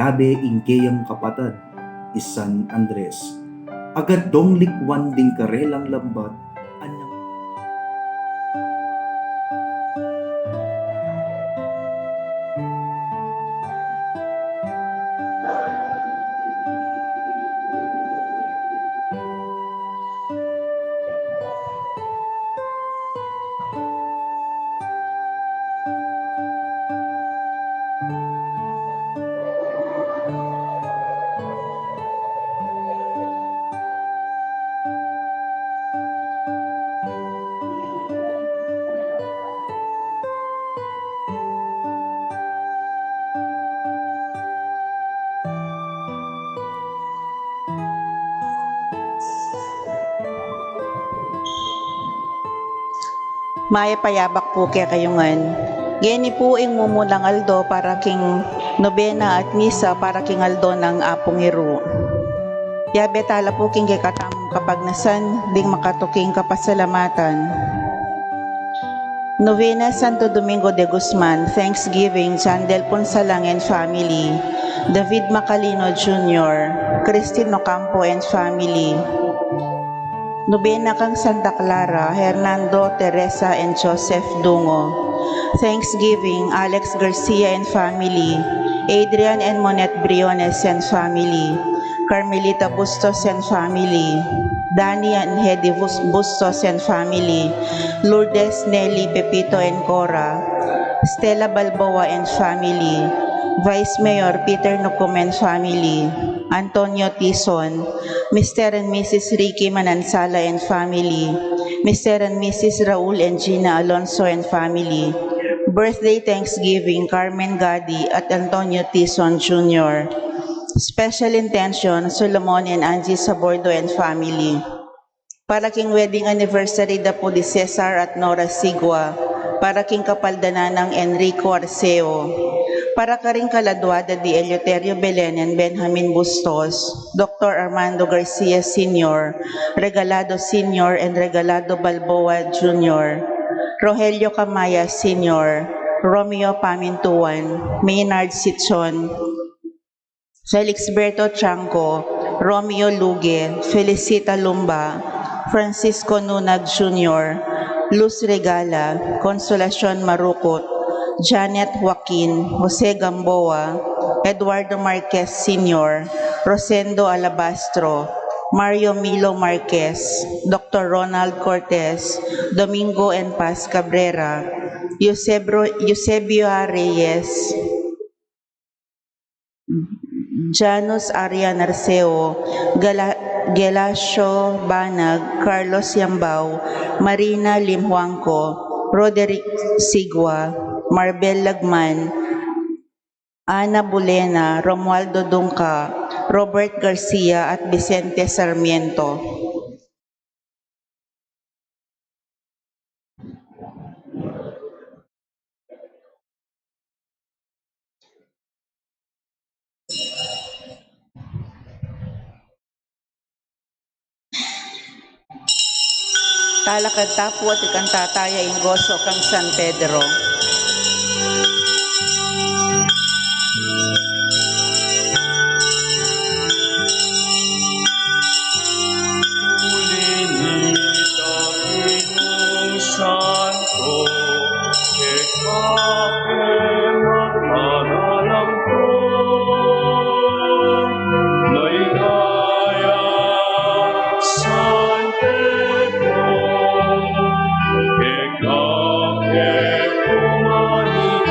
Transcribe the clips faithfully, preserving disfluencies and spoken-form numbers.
Tabe ing keyang kapatad, i San Andres. Agad dong likwan ding karelang lambat, anyang Mayap a yabak pu kekayu ngan. Ngeni pu ing mumunang aldo para king nobena at misa para king aldo nang Apung Iru. Yabe tala pu king kekatamung kapagnasan ding makatuking kapasalamatan. Novena, Santo Domingo de Guzman, Thanksgiving, John Del Punsalang and family, David Macalino Junior, Christine Ocampo and family. Novena kang Santa Clara, Hernando, Teresa, and Joseph Dungo. Thanksgiving, Alex Garcia and family, Adrian and Monette Briones and family, Carmelita Bustos and family, Danny and Hedy Bus-, Bustos and family, Lourdes, Nelly, Pepito, and Cora, Stella Balboa and family, Vice Mayor Peter Nucum and family, Antonio Tizon, Mister and Missus Ricky Manansala and family, Mister and Missus Raul and Gina Alonso and family. Birthday Thanksgiving, Carmen Gadi at Antonio Tizon Junior. Special intention, Solomon and Angie Sabordo and family. Para king wedding anniversary da pu di Cesar at Nora Sigua. Para king kapaldanan nang Enrico Arceo. Para karing kaladua da di Eleuterio Belen and Benjamin Bustos, Doctor Armando Garcia Senior, Regalado Senior and Regalado Balboa Junior, Rogelio Camaya Senior, Romeo Pamintuan, Maynard Sichon, Felixberto Chanco, Romeo Luge, Felicita Lumba, Francisco Nunag Junior, Luz Regala, Consolacion Marucut, Janet Joaquin, Jose Gamboa, Eduardo Marquez Senior, Rosendo Alabastro, Mario Milo Marquez, Doctor Ronald Cortez, Domingo and Paz Cabrera, Eusebro-, Eusebio A. Reyes, Janus Arian Arceo, Gala-, Gelacio Banag, Carlos Yambao, Marina Lim Juanco, Roderick Sigua, Marbel Lagman, Ana Bulena, Romualdo Dungca, Robert Garcia, at Vicente Sarmiento. Talakad ta pu at ikanta taya ing goso kang San Pedro. Uli nita, Ginung Santo, keka ke magpanalam ku, maligaya San Pedro, keka ke kumalikabun.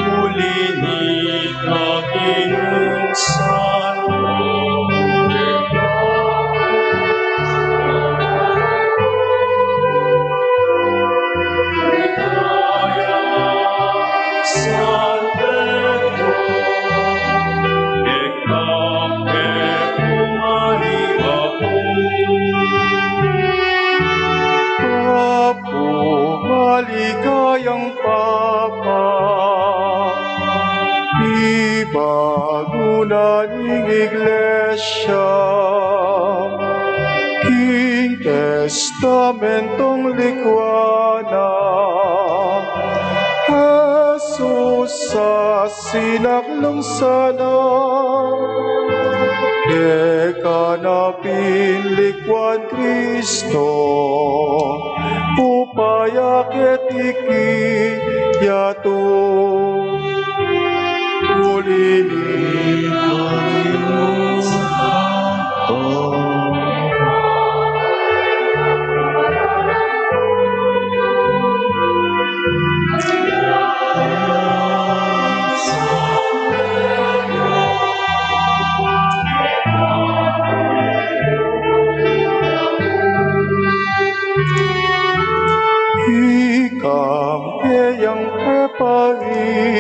Uli nita, Ginung Santo, Apu, maligayang Papa, ibagu na ning Iglesia king testamentong likwan na. Sa sinaklung sana, keka na pin likwan Kristo, upaya keti kayatu. Uli ni Panginoon. Ikang keyang pepaligid,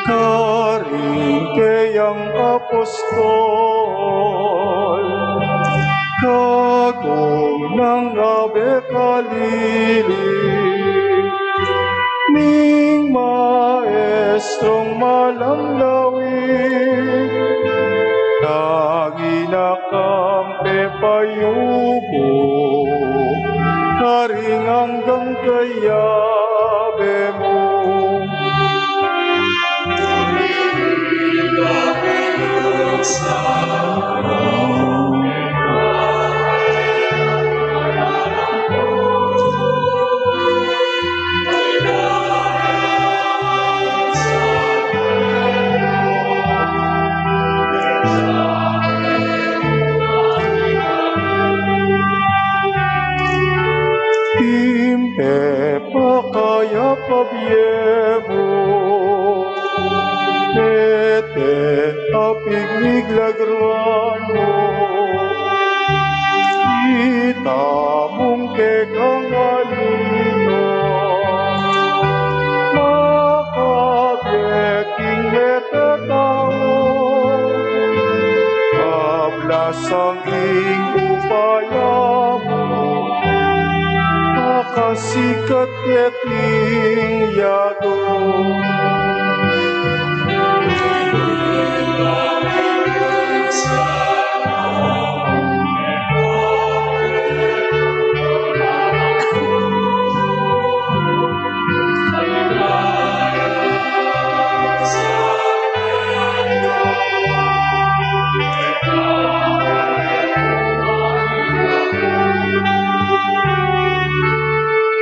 karing keyang apostol, kaku nang abe kalili ning maestrung malamlawig, tangina kang pepayubu karing anggang kayabe mu. Ing pepakayap a bie mu, pete a pigmiglagruan mu, itamung kekang aliwa, makabie king metung a tau, kablasang ing upaya mu, makasikat keting yatu.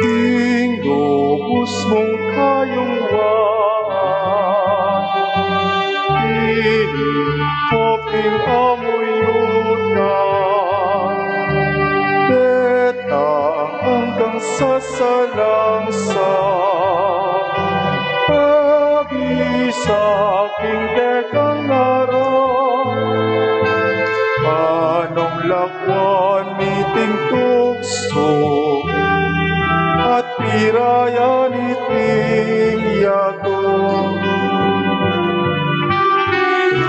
Ing lubus mung kayunguan, ini ko pin amuyutan, detang anggang sasalangsa, pabisa king kekang ngaran, manung lakwan miting tuksu, at pirayan iting yatu.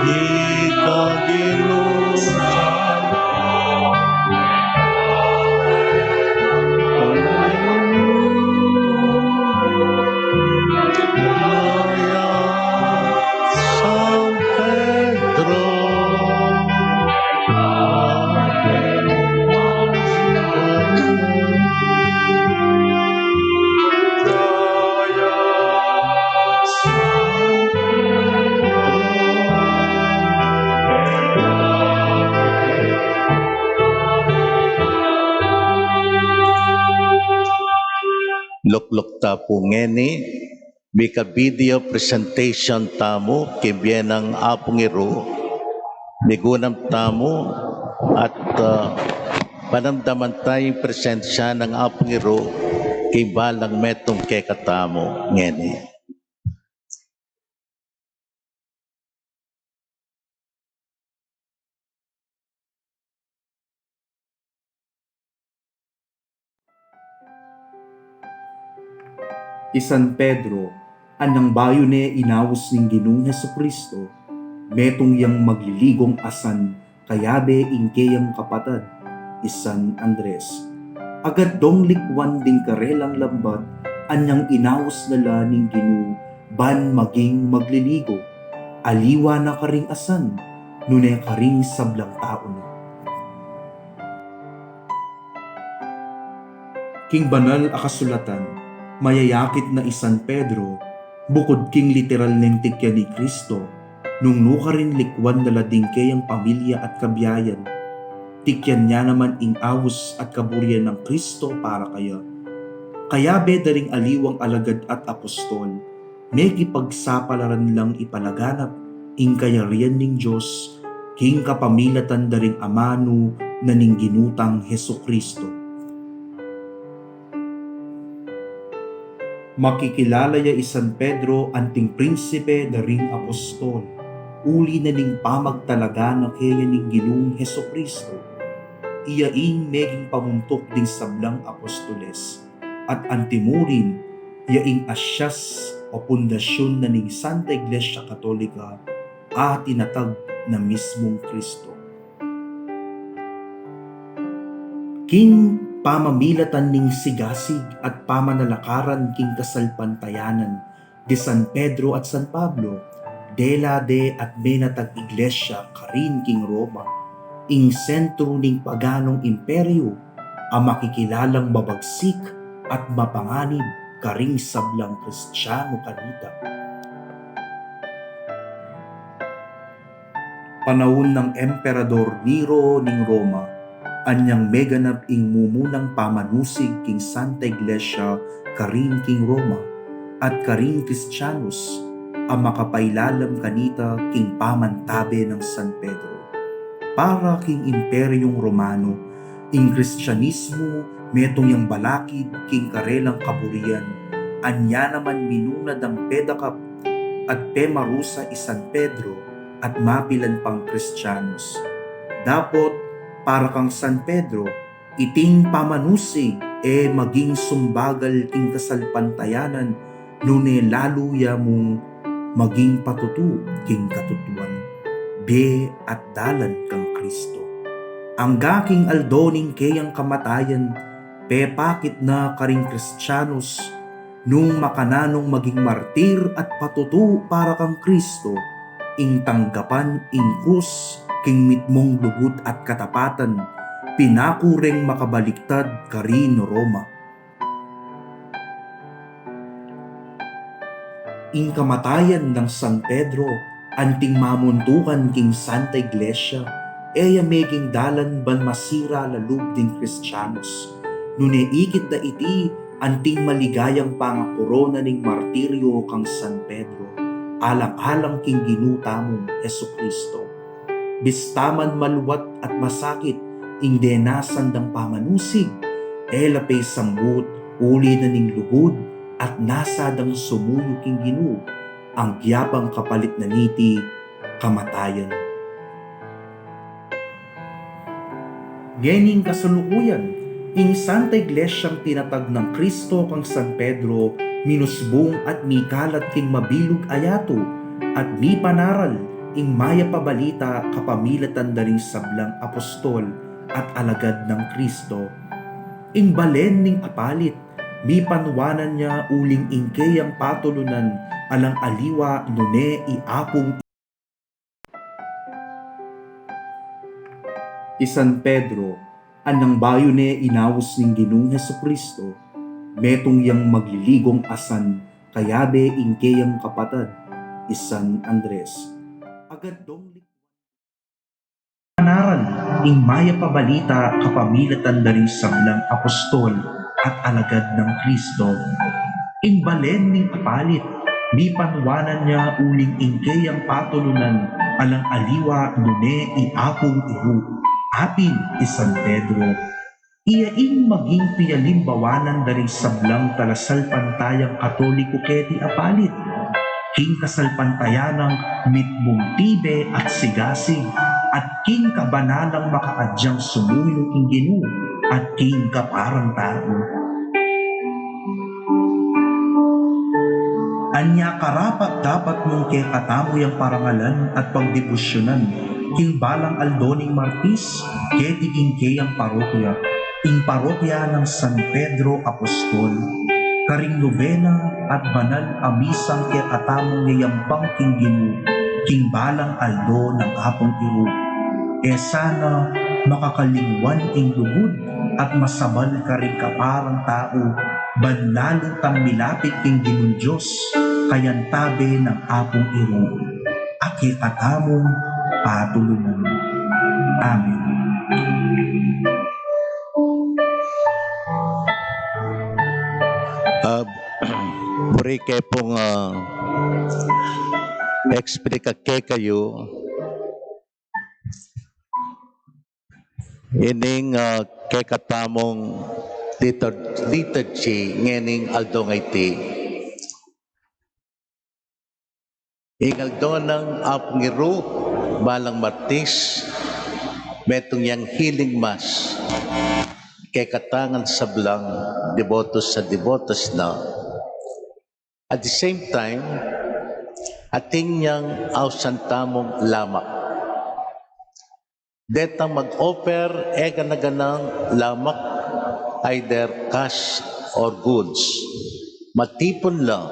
Ika Ginu, San Pedro. Lukluk ta pu ngeni, mika video presentation tamu king bie nang Apung Iru. Migunam tamu at, ah, panamdaman taya ing presensya nang Apung Iru king balang metung kekatamu ngeni. I San Pedro, anyang bayu ne inaus ning Ginung Jesucristo, metung yang magliligong asan kayabe ing keyang kapatad, i San Andres. Agad dong likwan ding karelang lambat anyang inaus na la ning Ginu ban maging magliligo, aliwa na karing asan, nune karing sablang tau na. King banal a kasulatan, Mayayakit na i San Pedro, bukud king literal neng tikyan i Kristo, nung nukarin likuan na la ding keyang pamilya at kabiayan. Tikyan ya naman ing aus at kaburian nang Kristo para kaya. Kayabe da ring aliwang alagad at apostol, mekipagsapalaran lang ipalaganap ing kayarian ning Dios, king kapamilatan da ring amanu na ning Ginu tang Jesucristo. Makikilala ya i San Pedro anting prinsipe da ring apostol, uli na ning pamagtalaga na keya ning Ginung Jesucristo. Iya ing meging pamuntuk ding sablang apostoles, at antimurin, iya ing asyas o pundasyun na ning Santa Iglesia Katolika, a tinatag na mismung Kristo. King pamamilatan ning sigasig at pamanalakaran king kasalpantayanan di San Pedro at San Pablo, dela de at menatag iglesia karin king Roma, ing sentru ning paganong imperyu, a makikilalang mabagsik at mapanganib karing sablang Kristianu kanita. Panaun nang Emperador Nero ning Roma, anyang meganap ing mumunang pamanusig king Santa Iglesia karin king Roma, at karing Kristianus a makapailalam kanita king pamantabe nang San Pedro. Para king Imperyung Romano, ing Kristianismu metung yang balakid king karelang kaburian, anya naman minuna dang pedakap at pemarusa i San Pedro at mapilan pang Kristianus. Dapot, para kang San Pedro, iting pamanusig e maging sumbagal king kasalpantayanan, nune lalu ya mung maging patutu king katutuan, bie at dalan kang Kristo. Angga king aldo ning keyang kamatayan, pepakit na karing Kristianus, nung makananung maging martir at patutu para kang Kristo, ing tanggapan ing krus king mitmung lugud at katapatan, pinaku reng makabaliktad karin Roma. Ing kamatayan nang San Pedro, anting mamuntukan king Santa Iglesia, e ya meging dalan ban masira la lub ding Kristianus. Nune ikit da iti anting maligayang pangakorona ning martiryo kang San Pedro, alang-alang king Ginu tamung Jesucristo. Bista man maluat at masakit ing denasan dang pamanusig, e la pe sambut uli na ning lugud at nasa dang sumuyu king Ginu, agya pang kapalit na niti kamatayan. Ngening kasalukuyan, ing Santa Iglesiang tinatag nang Cristo kang San Pedro, minusbung at mikalat king mabilug a yatu, at mipanaral ing mayap a balita kapamilatan da ring sablang apostol at alagad nang Cristo. Ing balen ning apalit, mipanuanan ya uling ing keyang patulunan alang aliwa nune i Apung I San Pedro, anang bayu ne inaus ning Ginung Jesucristo, metung yang magliligong asan kayabe ing keyang kapatad, i San Andres. Agad dong lik-, panaral ing mayap a balita kapamilatan da ring sablang apostol at alagad nang Cristo. Ing balen ning apalit, mipanuanan ya uling ing keyang patulunan alang aliwa nune i Apung Iru, apin i San Pedro. Iya ing maging pialimbawanan da ring sablang talasalpantayang Katoliko keti apalit. King kasalpantayanang mitmung tibe at sigasig, at king kabanalang makaadyang sumuyu king Ginu, at king kaparang tau. Anya karapat-dapat mung kekatamu yang parangalan at pagdebosyonan, king balang aldo ning Martis, keti king keyang parokya, ing parokya nang San Pedro Apostol, karing nobena at banal a misang kekatamung yayampang king Ginu, king balang aldo nang Apung Iru. E sana makakalingwan ing lugud at masabal karing kaparang tau, Ban lalu tang milapit king Ginung Dios, kayabe nang Apung Iru, a kekatamung patulungan. Amen. Ah, buri ke pung, ah, explica kekayu ining, ah, kekatamung litur-, liturgy ngening aldo ngeni. Ing aldo nang Apung Iru, balang Martis, metung yang healing mass kekatang sablang debotos at debotas na. At the same time, atin yang ausan tamung lamak. Detang mag-offer, e gana-ganang lamak, either cash or goods. Matipun la,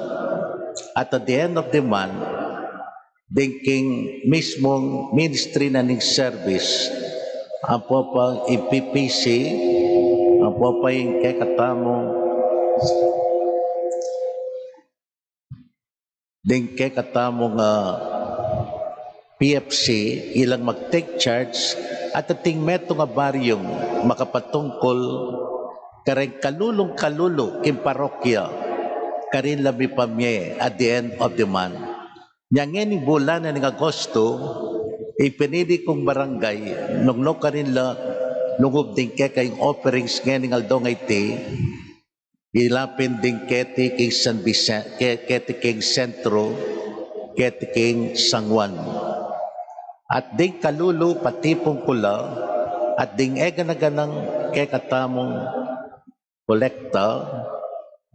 at at the end of the month, deng king mismung ministry na ning service, ampo pa ing P P C, ampo pa ing kekatamung deng kekatamung, ah, P F C, ilang mag-take charge, at atin metung a baryung makapatungkul kareng kalulung kalulu king parokya, karin la mipamie at the end of the month. Nya ngening bulan na ning Agosto, ipinili kung barangay, nung nu karin la lungub ding kekayung offerings ngening aldo ngeni, ila pin ding keti king San Vicen-, ke-, keti king sentro, keti king San Juan. At ding kalulu patipun ku la, at ding e gana-ganang kekatamung kolekta,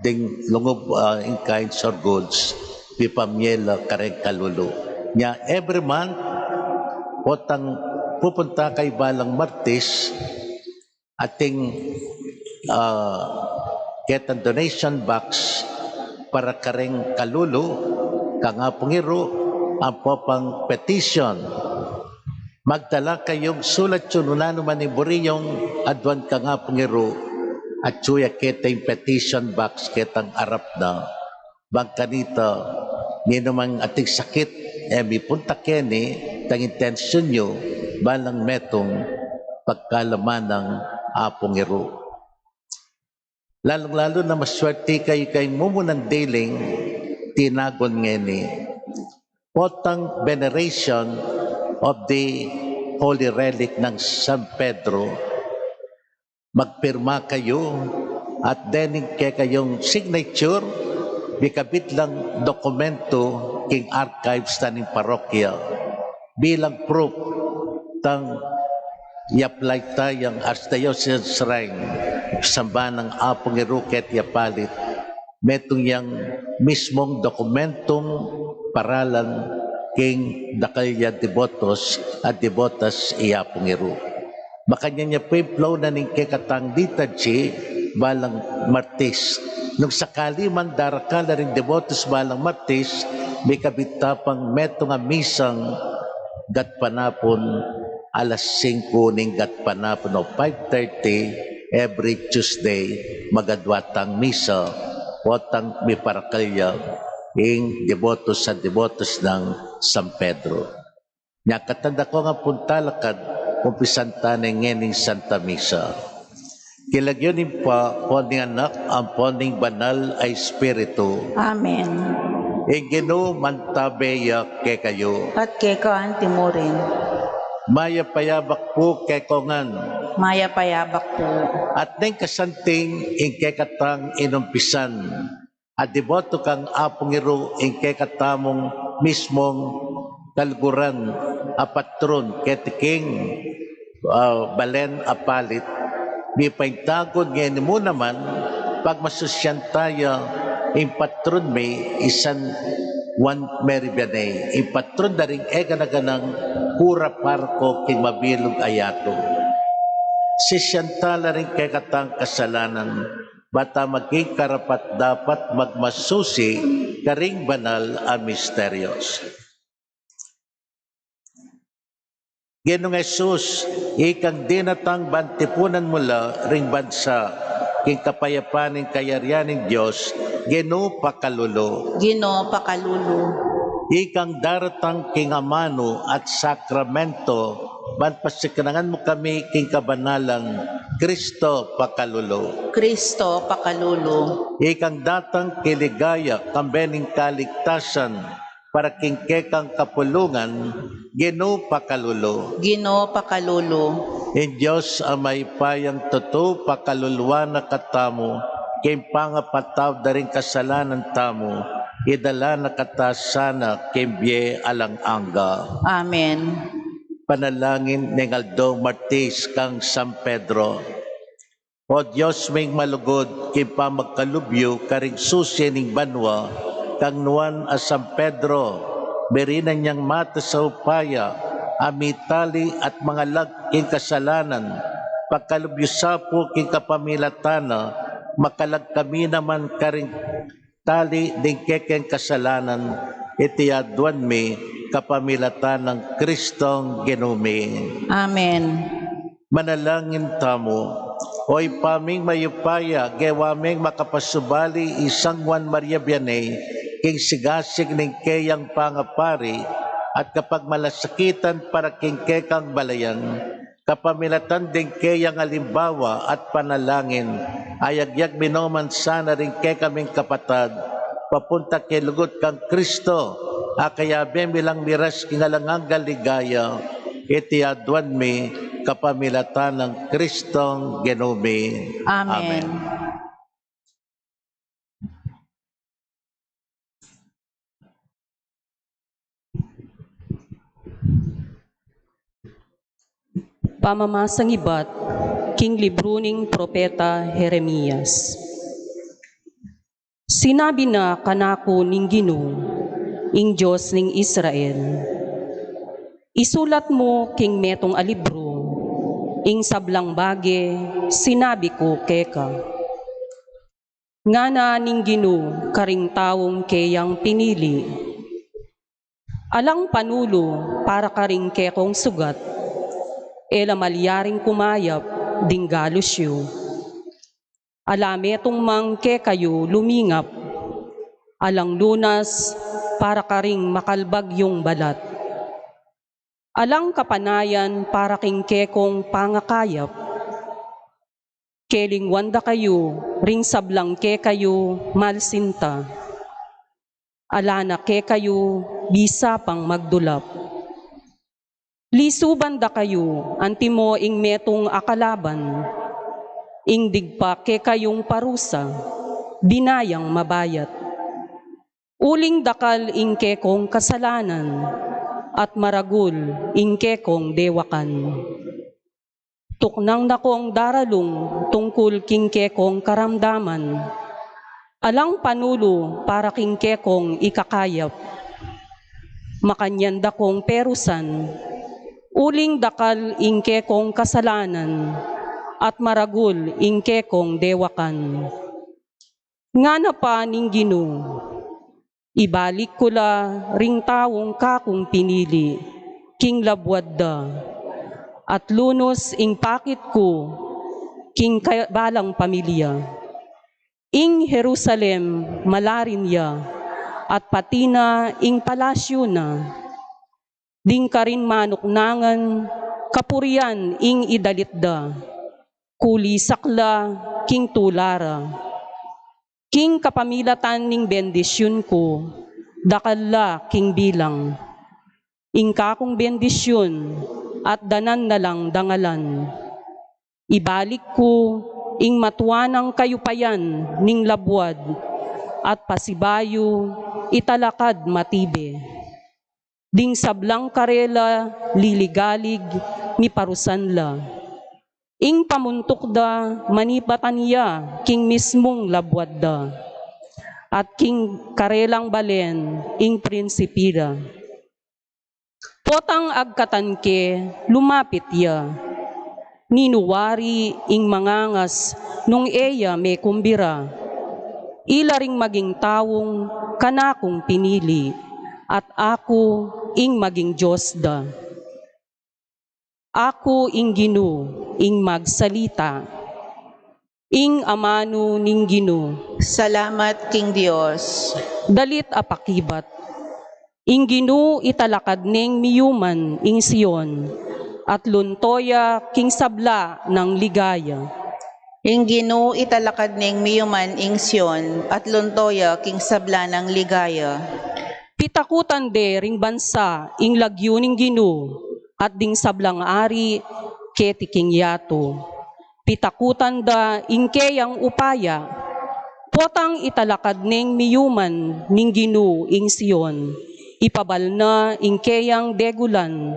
ding lungub, ah, in kinds or goods, pipamie la kareng kalulu. Nya every month, potang pupunta kay balang Martis, atin, ah, ketang donation box para kareng kalulu kang Apung Iru, ampo pang petition. Magdala kayung sulat yu nung nanu man ing buri yung aduan kang Apung Iru, atyu ya ketang petition box ketang arap na. Bang kanita, ninu mang ating sakit, e mipunta keni, tang intensyun yu, balang metung, pagkalaman nang Apung Iru. Lalung-lalu na maswerte kayu king mumunang diling tinagun ngeni. Potang veneration of the holy relic nang San Pedro, magpirma kayu at dening kekayung signature, mikabit lang dokumentu king archives na ning parokya bilang proof tang i-apply ta yang Archdiocese Shrine, samba nang Apung Iru keti Apalit, metung yang mismung dokumentung paralan king dakal ya debotos at debotas i Apung Iru. Makanyan ya pu ing flow na ning kekatang liturgy balang Martis. Nung sakali mang darakal la ring debotos balang Martis, mikabit ta pang metung a misang gatpanapun, alas singku ning gatpanapun o five thirty every Tuesday, magadwa tang misa, potang miparakal ya ing debotos at debotas nang San Pedro. Nya katanda ko nga puntalakad, umpisan ta ne ngening Santa Misa. King lagyu ning Ibpa, ampo ning Anak, ampo ning Banal a Espiritu. Amen. Ing Ginu mantabe ya kekayu. At keka anti mu rin. Mayap a yabak pu kekongan. Mayap a yabak pu. At neng kasanting ing kekatang inumpisan a deboto kang Apung Iru ing kekatamung mismung kaluguran a patron keti king, ah, balen Apalit, mipaintagun ngeni mu naman, pagmasusyan ta ya ing patron mi i San Juan Mary Vianney, ing patron da ring e gana-ganang kura paroko king mabilug a yatu. Sisyan ta la ring kekatang kasalanan, ba ta maging karapat-dapat magmasusi karing banal a misteryos. Ginung Jesus, ikang dinatang ban tipunan mu la ring bansa, king kapayapan ning kayarian ning Dios, Ginu pakalulu. Ginu pakalulu. Ikang daratang king amanu at sakramento, ban pasiknangan mu kami king kabanalan, Kristo pakalulu. Kristo pakalulu. Ikang datang king ligaya, kambe ning kaligtasan, para king kekang kapulungan, Ginu pakalulu. Ginu pakalulu. Ing Dios a mayupayang tutu, pakaluluan na katamu, king pangapatawad da ring kasalanan tamu, idala na kata sana king bie alang angga. Amen. Panalangin ning Aldo Martis kang San Pedro. O Dios ming malugud, king pamagkalub yu karing susi ning banua, kang nuan a San Pedro, mirinan yang matas a upaya a mitali at mangalag king kasalanan, pagkalub yu sa pu king kapamilatan na, makalag kami naman karing tali ding kekeng kasalanan, iti aduan mi kapamilatan nang Kristong Ginu mi. Amen. Manalangin tamu. O Ibpa ming mayupaya, gewa ming makapasubali i San Juan Maria Vianney king sigasig ning keyang pangapari at kapagmalasakitan para king kekang balayan, kapamilatan ding keyang alimbawa at panalangin, ayagyag mi no man sana ring kekaming kapatad, papunta king lugud kang Kristo, a kayabe mi lang miras king alang anggang ligaya, iti aduan mi kapamilatan nang Kristong Ginu mi. Amen. Amen. Pamamasang ibat king libru ning propeta Jeremias. Sinabi na kanaku ning Ginu, ing Dios ning Israel, isulat mu king metung a libru ing sablang bage sinabi ku keka. Ngana ning Ginu karing taung keyang pinili, alang panulu para karing kekong sugat, e la malyaring kumayap ding galus yu. Ala metung mang kekayu lumingap, alang lunas para karing makalbag yung balat. Alang kapanayan para king kekong pangakayap. Kelingwan da kayu ring sablang kekayu malsinta. Ala na kekayu bisa pang magdulap. Lisuban da kayu antimo ing metung a kalaban, ing digpa kekayung parusa, binayang mabayat. Uling dakal ing kekong kasalanan, at maragul ing kekong dewakan. Tuknang na kong daralung tungkul king kekong karamdaman. Alang panulu para king kekong ikakayap. Makanyan da kong perusan, uling dakal ing kekong kasalanan, at maragul ing kekong dewakan. Ngana pa ning Ginu, ibalik ku la ring taung kakung pinili king labuad da, at lunus ing pakit ku king ka-, balang pamilya. Ing Jerusalem malarin ya, at pati na ing palasyu na. Ding karin manuknangan, kapurian ing idalit da, kulisak la king tula ra. King kapamilatan ning bendisyun ku, dakal la king bilang. Ing kakung bendisyun, at danan na lang dangalan. Ibalik ku ing matua nang kayupayan ning labuad, at pasibayu italakad matibe. Ding sablang karela liligalig, miparusan la. Ing pamuntuk da manipatan ya king mismung labuad da, at king karelang balen ing prinsipi ra. Potang agkatan ke, lumapit ya. Ninu wari ing mangangas nung e ya mekumbira? Ila ring maging taung kanakung pinili, at aku ing maging Dios da. Aku ing Ginu ing magsalita. Ing amanu ning Ginu. Salamat king Dios. Dalit a pakibat. Ing Ginu italakad neng miyuman ing Sion, at lunto ya king sabla nang ligaya. Ing Ginu italakad neng miyuman ing Sion, at lunto ya king sabla nang ligaya. Pitakutan de ring bansa ing lagyu ning Ginu, at ding sablang ari keti king yatu. Pitakutan da ing keyang upaya. Potang italakad neng miyuman ning Ginu ing Sion, ipabal na ing keyang degulan,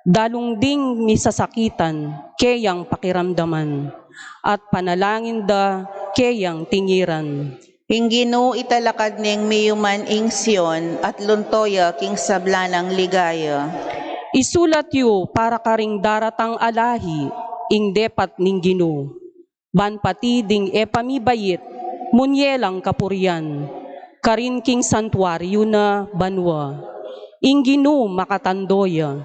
dalung ding misasakitan keyang pakiramdaman, at panalangin da keyang tingiran. Ing Ginu italakad neng miyuman ing Sion, at lunto ya king sabla nang ligaya. Isulat yu para karing daratang a lahi ing depat ning Ginu, ban pati ding e pa mibait, munye lang kapurian, karin king santuaryu na banua. Ing Ginu makatando ya.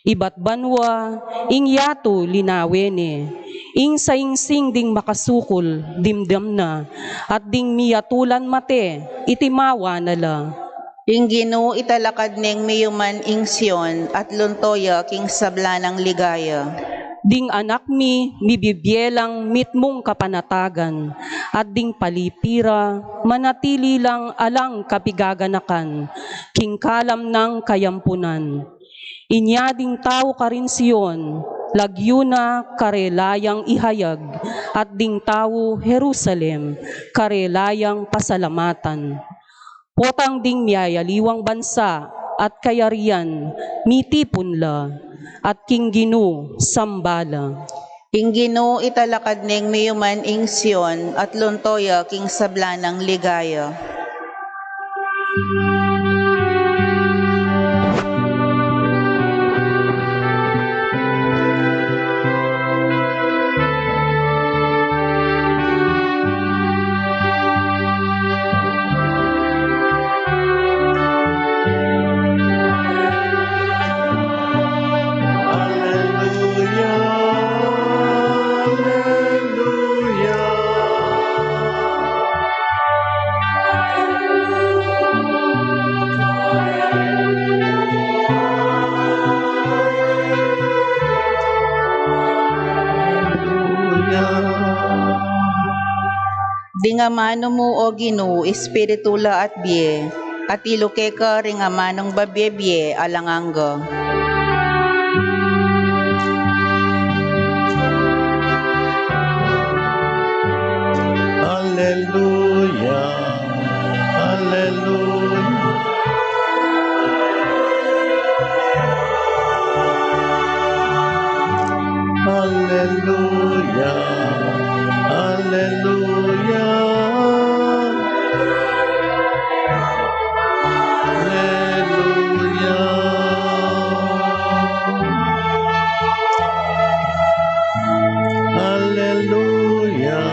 Ibat banua, ing yatu linawe ne, ing saingsing ding makasukul dimdam na, at ding miyatulan mate itimawa na la. Ing Ginu italakad neng miyuman ing Sion, at lunto ya king sabla nang ligaya. Ding anak mi mibibie lang mitmung kapanatagan, at ding palipi ra manatili lang alang kapigaganakan king kalam nang kayampunan. Inya ding tau karin Sion, lagyu na karela yang ihayag, at ding tau Jerusalem, karela yang pasalamatan. Potang ding miyayaliwang bansa at kayarian mitipun la, at king Ginu samba la. Ing Ginu italakad neng miyuman ing Sion, at lunto ya king sabla nang ligaya. Aleluya, aleluya. Ding amanu mu, O Ginu, espiritu la at bie, at ilu keka ring amanung babie-bie alang angga. Aleluya, aleluya. Aleluya, aleluya. Aleluya. Aleluya.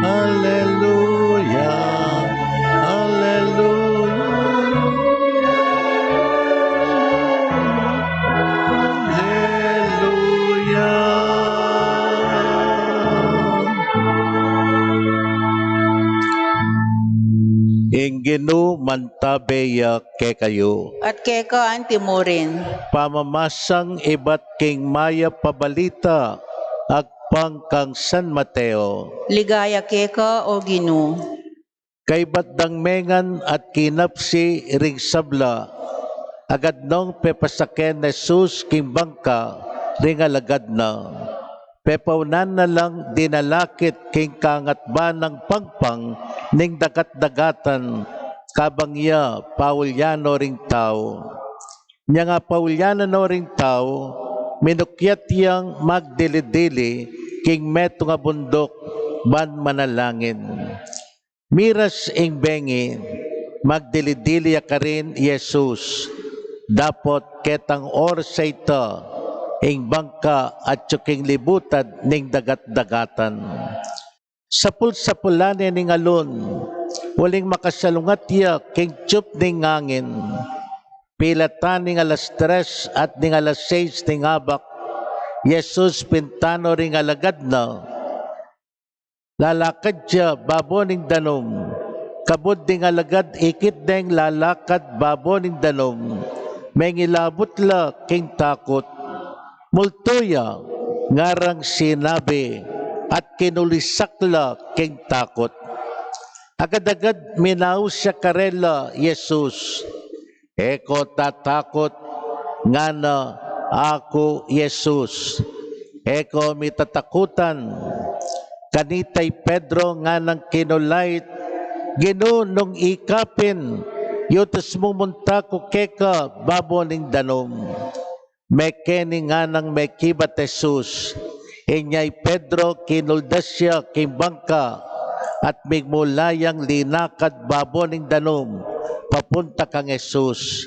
Aleluya, aleluya, aleluya. Ing Ginu mantabe ya kekayu. At keka anti mu rin. Pamamasang ibat king Mayap a Balita agpang kang San Mateo. Ligaya keka, O Ginu. Kaybat dang mengan at kinapsi ring sabla, agad nong pepasaken Jesus king bangka ring alagad na. Pepaunan na lang dinalakit king kangatban nang pangpang ning dagat-dagatan, kabang ya paulyanan ring tau. Inya nga paulyanan no ring tau, minukyat yang magdili-dili king metung a bunduk ban manalangin. Miras ing bengi, magdili-dili ya karin i Jesus, dapot ketang oras a ita, ing bangka atyu king libutad ning dagat-dagatan. Sapul-sapulan ne ning alun, uling makasalungat ya king tiyup ning angin, Pilatan ning alas tres at ning alas seis ning abak, Jesus pintanu ring alagad na. Lalakad ya babo ning danum. Kabud ding alagad ikit deng lalakad babo ning danum, mengilabut la king takut. Multu ya, ngarang sinabi, at kinulisak la king takut. Agad-agad minaus ya karela Jesus. "E ko tatakut," ngana, "aku Jesus. E ko mitatakutan." Kanita i Pedro nganang kinulait, "Ginu, nung ika pin, yutus mung munta ku keka babo ning danum." Mekeni nganang mekibat Jesus. Inya i Pedro kinuldas ya king bangka at migmula yang linakad babo ning danum papunta kang Jesus.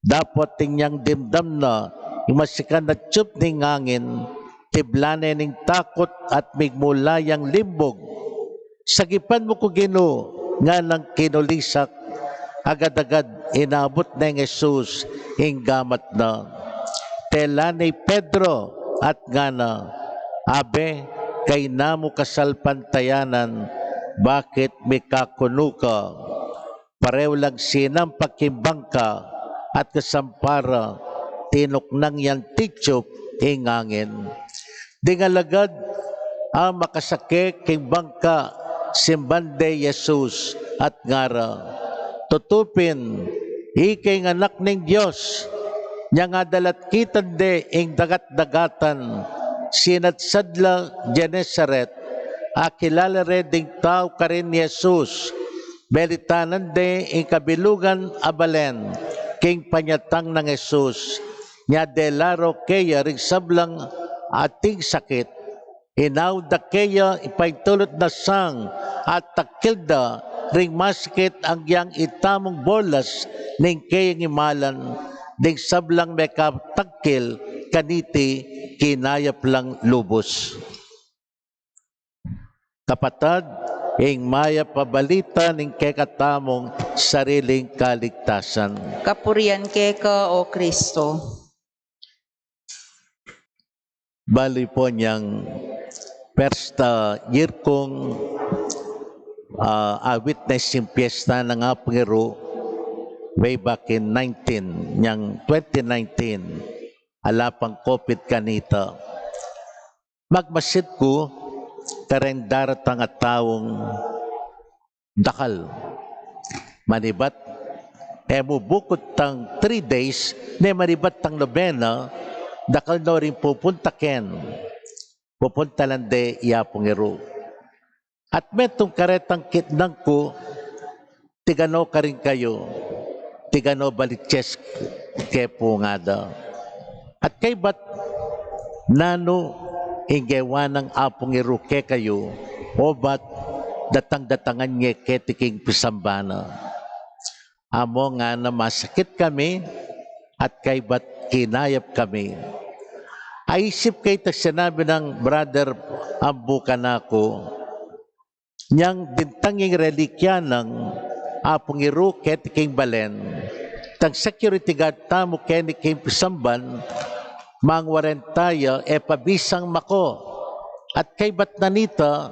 Dapot inyang dimdam na ing masikan a tiyup ning angin, tiblan ne ning takut at migmula yang limbug. "Sagipan mu ku, Ginu," nganang kinulisak. Agad-agad inabut neng Jesus ing gamat na. Tela ne i Pedro at ngana, "Abe, kayna mu kasalpantayanan, bakit mikakunu ka?" Pareu lang sinampa king bangka at kasampa ra tinuknang yang tiyup ing angin. Ding alagad a makasake king bangka, simban de Jesus at ngara, "Tutu pin, ika ing Anak ning Dios." Inyang adalat kitan de ing dagat-dagatan, sinadsad la Genesaret. Akilala re ding tau karin i Jesus. Belitanan de ing kabilugan a balen king panyatang nang Jesus. Inya dela ra keya ring sablang ating sakit. Inaud da keya ing paintulut na sang at takil da ring masakit agyang itamung bolas ning keyang imalan. Ding sablang mekatagkil kaniti kinayap lang lubus. Kapatad, ing mayap a balita ning kekatamung sariling kaligtasan. Kapurian keka, O Kristo. Bali pu, inyang first, ah, year kung, ah, eyewitness ing piyesta nang Apung Eru, way back in nineteen, inyang twenty nineteen, ala pang COVID kanita. Magmasid ku kareng daratang a taung dakal. Manibat, e mu bukud tang three days, ne manibat tang nobena, dakal no ring pupunta ken. Pupunta la de i Apung Eru. At metung karetang kitnang ku, tigano karin kayu, tigano baliches ke pu ngada. At kaybat, nanu ing gewa nang Apung Eru kekayu, obat datang-datangan ye keti king pisambana? Amu ngana, masakit kami, at kaybat kinayap kami. Aisip ke itang sinabi nang Brother Ambu kanaku, inyang dintang ing relikya nang Apung Eru keti king balen, tang security guard tamu keni king pisamban, mangwaren taya, e pabisang mako. At kaybat na nita,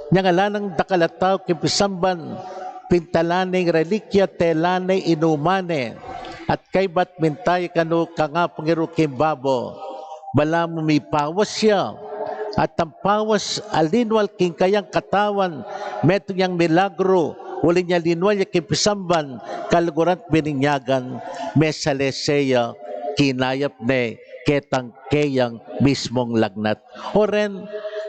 inyang ala nang dakal a tau king pisamban, pintalan ne ing relikya, telan ne, inuman ne. At kaybat minta ya kanu kang Apung Eru king babo, balamu mipawas ya. At ang pawas a linwal king kayang katawan, metung yang milagru, uli nya linwal ya king pisamban, kaluguran at bininyagan, mesalese ya, kinayap ne ketang keyang mismung lagnat. O ren,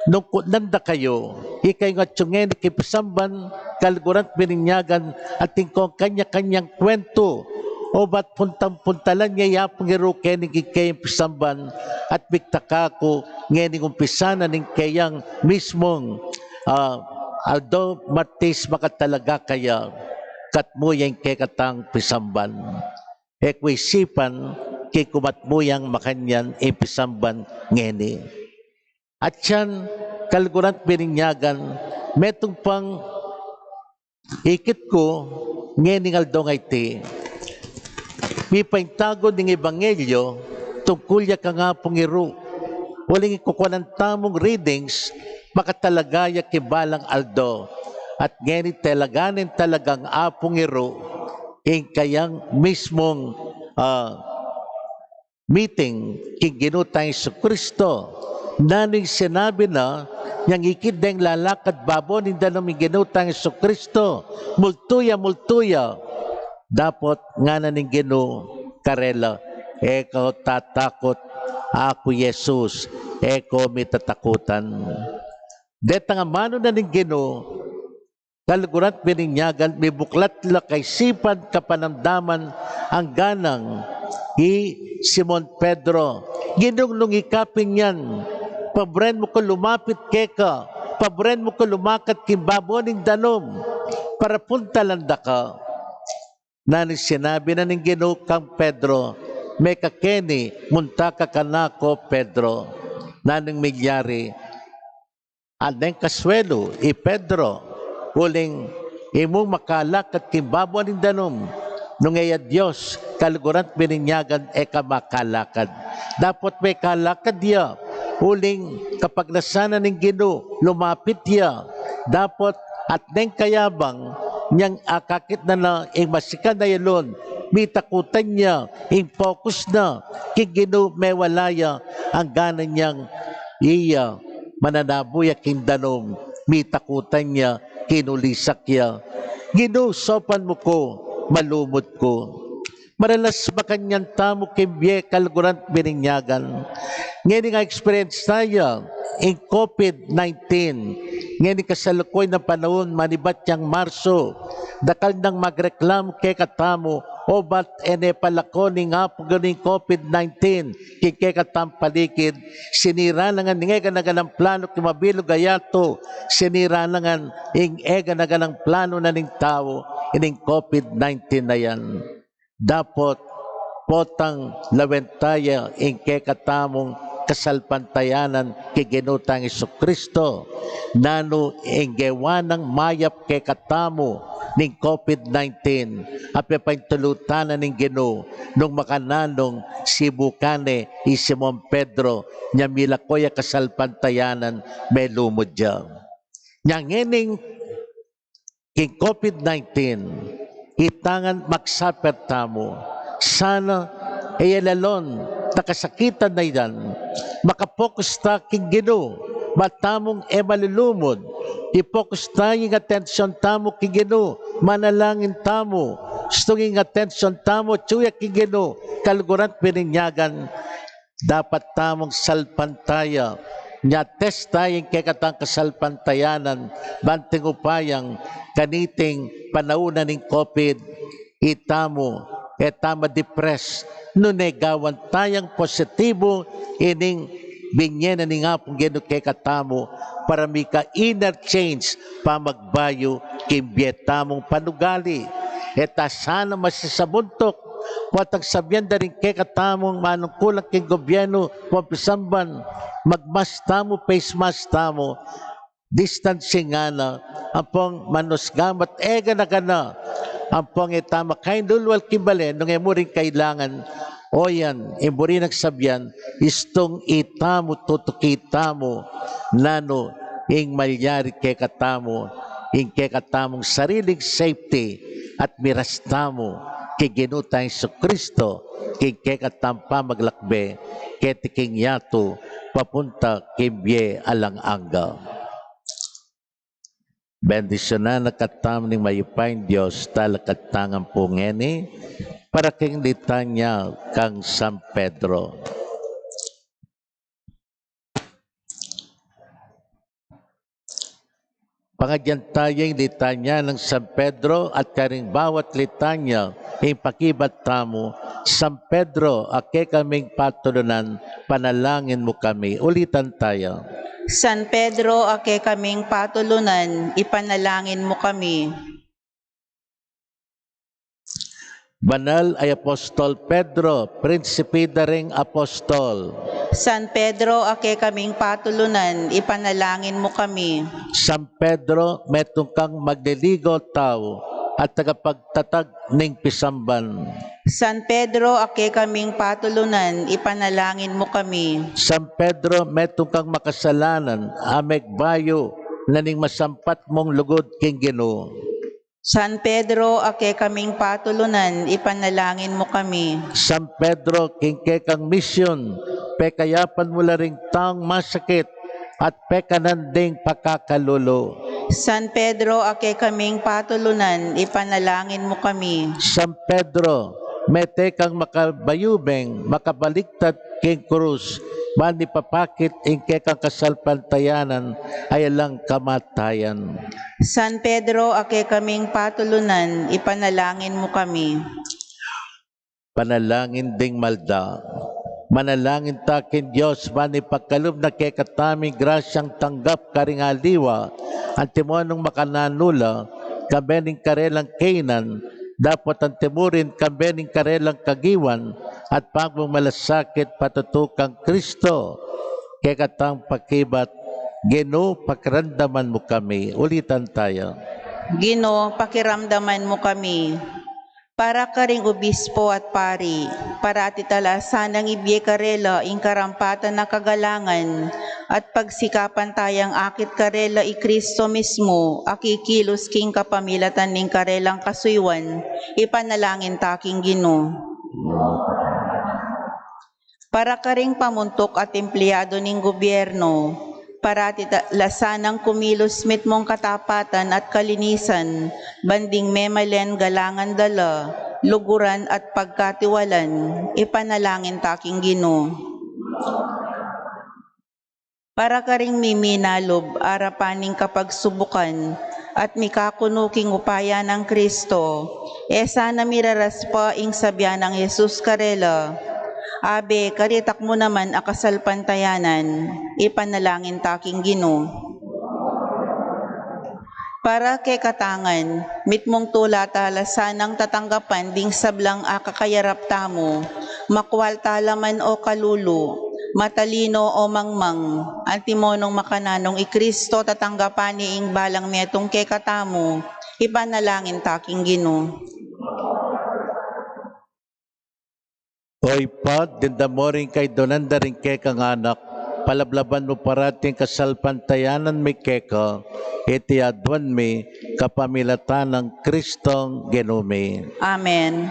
nung kutnan da kayu, ikayung atyu ngeni king pisamban, kaluguran at bininyagan, atin kong kanya-kanyang kwentu, obat puntang-puntalan ye i Apung Eru keni king keyang pisamban, at bigtaka ku ngening umpisa na ning keyang mismung, ah, aldo Martis makatalaga kaya, katmu ya ing kekatang pisamban. E ku isipan, kikumat mu yang makanyan ing pisamban ngeni. At yan, kaluguran at bininyagan, metung pang ikit ku ngening aldo ngeni. pipaintagun ning ebanghelyo tungkul ya kang Apung Iru. Uling ing kukuanan tamung readings, makatalaga ya king balang aldo. At ngeni talaga ning talagang Apung Iru, ing kayang mismung, ah, meeting king Ginu tang Jesucristo. Nanu ing sinabi na, nyang ikit deng lalakad babo ning danum ing Ginu tang Jesucristo, multu ya, multu ya. Dapot ngana ning Ginu karela, e kayu tatakut, aku i Jesus, e kayu mitatakutan. Detang amanu na ning Ginu, kaluguran at bininyagan, mibuklat la kaisipan, kapanamdaman, angga nang i Simon Pedro. Ginung nung ika pin yan, paburen mu ku lumapit keka, paburen mu ku lumakad king babo ning danum, para puntalan da ka. Nanu ing sinabi na ning Ginu kang Pedro, mekakeni, munta ka kanaku, Pedro. Nanu ing milyari? Aden kasuelu i Pedro, uling imung makalakad king babo ning danum, nung e ya Dios, kaluguran at bininyagan, e ka makalakad. Dapot mekalakad ya, uling kapagnasan na ning Ginu, lumapit ya. Dapot at neng kayabang, nyang akakit na na ing masikan a yalun, mitakutan ya, ing focus na king Ginu, mewala ya, angga na nyang iya mananabu ya king danum, mitakutan ya, kinulisak ya. Ginu, saupan mu ku, malumud ku. Maralas makanyan tamu king bie, kaluguran at bininyagan. Ngeni nga experience taya ing COVID nineteen. Ngeni kasalukuyan a panaun, manibat yang Marso, dakal nang magreklamu kekatamu, obat e ne palako ning Apung Ginu ing COVID nineteen king kekatamung paligid, sinira na ngan ing eganaganang planu king mabilug a yatu, sinira na ngan ing eganaganang planu na ning tau, ining COVID nineteen a yan. Dapot potang lawen taya ing kekatamung kasalpantayanan king Ginu tang Jesucristo, nanu ing gewa nang mayap kekatamu ning COVID nineteen, a pepaintulutan na ning Ginu, nung makananung sibukan ne i Simon Pedro, nya milako ya kasalpantayanan, melumud ya. Nya ngening king COVID nineteen, ita ngan mag-suffer tamu. Sana e ya lalon ta kasakitan a yan, makapokus ta king Ginu, ba tamung e malulumud. Ipokus ta ing atensyon tamu king Ginu, manalangin tamu, istung ing atensyon tamu atyu ya king Ginu, kaluguran at bininyagan. Dapat tamung salpantaya, nya test taya ing kekatang kasalpantayanan, bang king upayang kaniting panaun na ning COVID, itamu e ta ma-depress, nune gawan tayang positibu ining binye na ning Apung Ginu kekatamu, para mika inner change, pamagbayu king bie tamung panugali. E ta sana masisabuntuk, potang sabian da ring kekatamung manungkulan king gobyernu, pumpisamban, mag-mask tamu, face mask tamu, distancing ngana, ampong manus gamat, egana-gana, ampong e ta makainulwal king bale, nung e mu ring kailangan, o yan, e mu rin nang sabian, istung itamu tutuki tamu, nanu ing malyari kekatamu, ing kekatamung sariling safety, at miras tamu king Ginu tang Jesucristo, king kekatang pamaglakbe, keti king yatu, papunta king bie alang angga. Bendisyunan na katamu ning mayupayang Dios, talakad ta ngan pu ngeni, para king litanya kang San Pedro. Pangadyan taya ing litanya nang San Pedro, at karing bawat litanya, ing pakibat tamu, San Pedro, a kekaming patulunan, panalangin mu kami. Ulitan taya. San Pedro, a kekaming patulunan, ipanalangin mu kami. Banal a Apostol Pedro, prinsipe da ring apostol. San Pedro, a kekaming patulunan, ipanalangin mu kami. San Pedro, metung kang magliligaw tau, at tagapagtatag ning pisamban. San Pedro, a kekaming patulunan, ipanalangin mu kami. San Pedro, metung kang makasalanan, a megbayu na ning masampat mung lugud king Ginu. San Pedro, a kekaming patulunan, ipanalangin mu kami. San Pedro, king kekang misyun, pekayapan mu la ring taung masakit at pekanan ding pakakalulu. San Pedro, a kekaming patulunan, ipanalangin mu kami. San Pedro, mete kang makabayubeng, makabaliktad king krus, ban ipapakit ing kekang kasalpantayanan a alang kamatayan. San Pedro, a kekaming patulunan, ipanalangin mu kami. Panalangin ding malda. Manalangin ta king Dios, ban ipagkalub na kekatamu ing grasyang tanggap karing aliwa, antimo nung makananu la, kambe ning karelang kainan, dapot antimurin kambe ning karelang kagiwan, at pagmamalasakit patutu kang Kristo, kekatang pakibat, Ginu, pakiramdaman mu kami. Ulitan taya. Ginu, pakiramdaman mu kami. Para karing obispo at pari, parati ta la sanang ibie karela ing karampatan a kagalangan, at pagsikapan tayang akit karela i Kristo mismu, a kikilus king kapamilatan ning karelang kasuyuan, ipanalangin ta king Ginu. Para karing pamuntuk at empleyado ning gobyerno, parati ta-, la sanang kumilus mitmung katapatan at kalinisan, ban ding memalen galangan da la, luguran at pagkatiwalan, ipanalangin ta king Ginu. Para karing miminalub arapan ning kapagsubukan at mikakunu king upaya nang Kristo, e sana miraras pa ing sabian nang Jesus karela, "Abe, karitak mu naman a kasalpantayanan," ipanalangin ta king Ginu. Para kekatamu ngan, mitmung tula ta la sanang tatanggapan ding sablang akakayarap tamu, makwal ta la man o kalulu, matalino o mangmang, antimo nung makananung i Kristo tatanggapan ne ing balang metung kekatamu, ipanalangin ta king Ginu. O Ibpa, dimdam mu ring kaidunan da ring kekang anak, palablaban mu parati ing kasalpantayanan mi keka, iti aduan mi kapamilatan nang Kristong Ginu mi. Amen.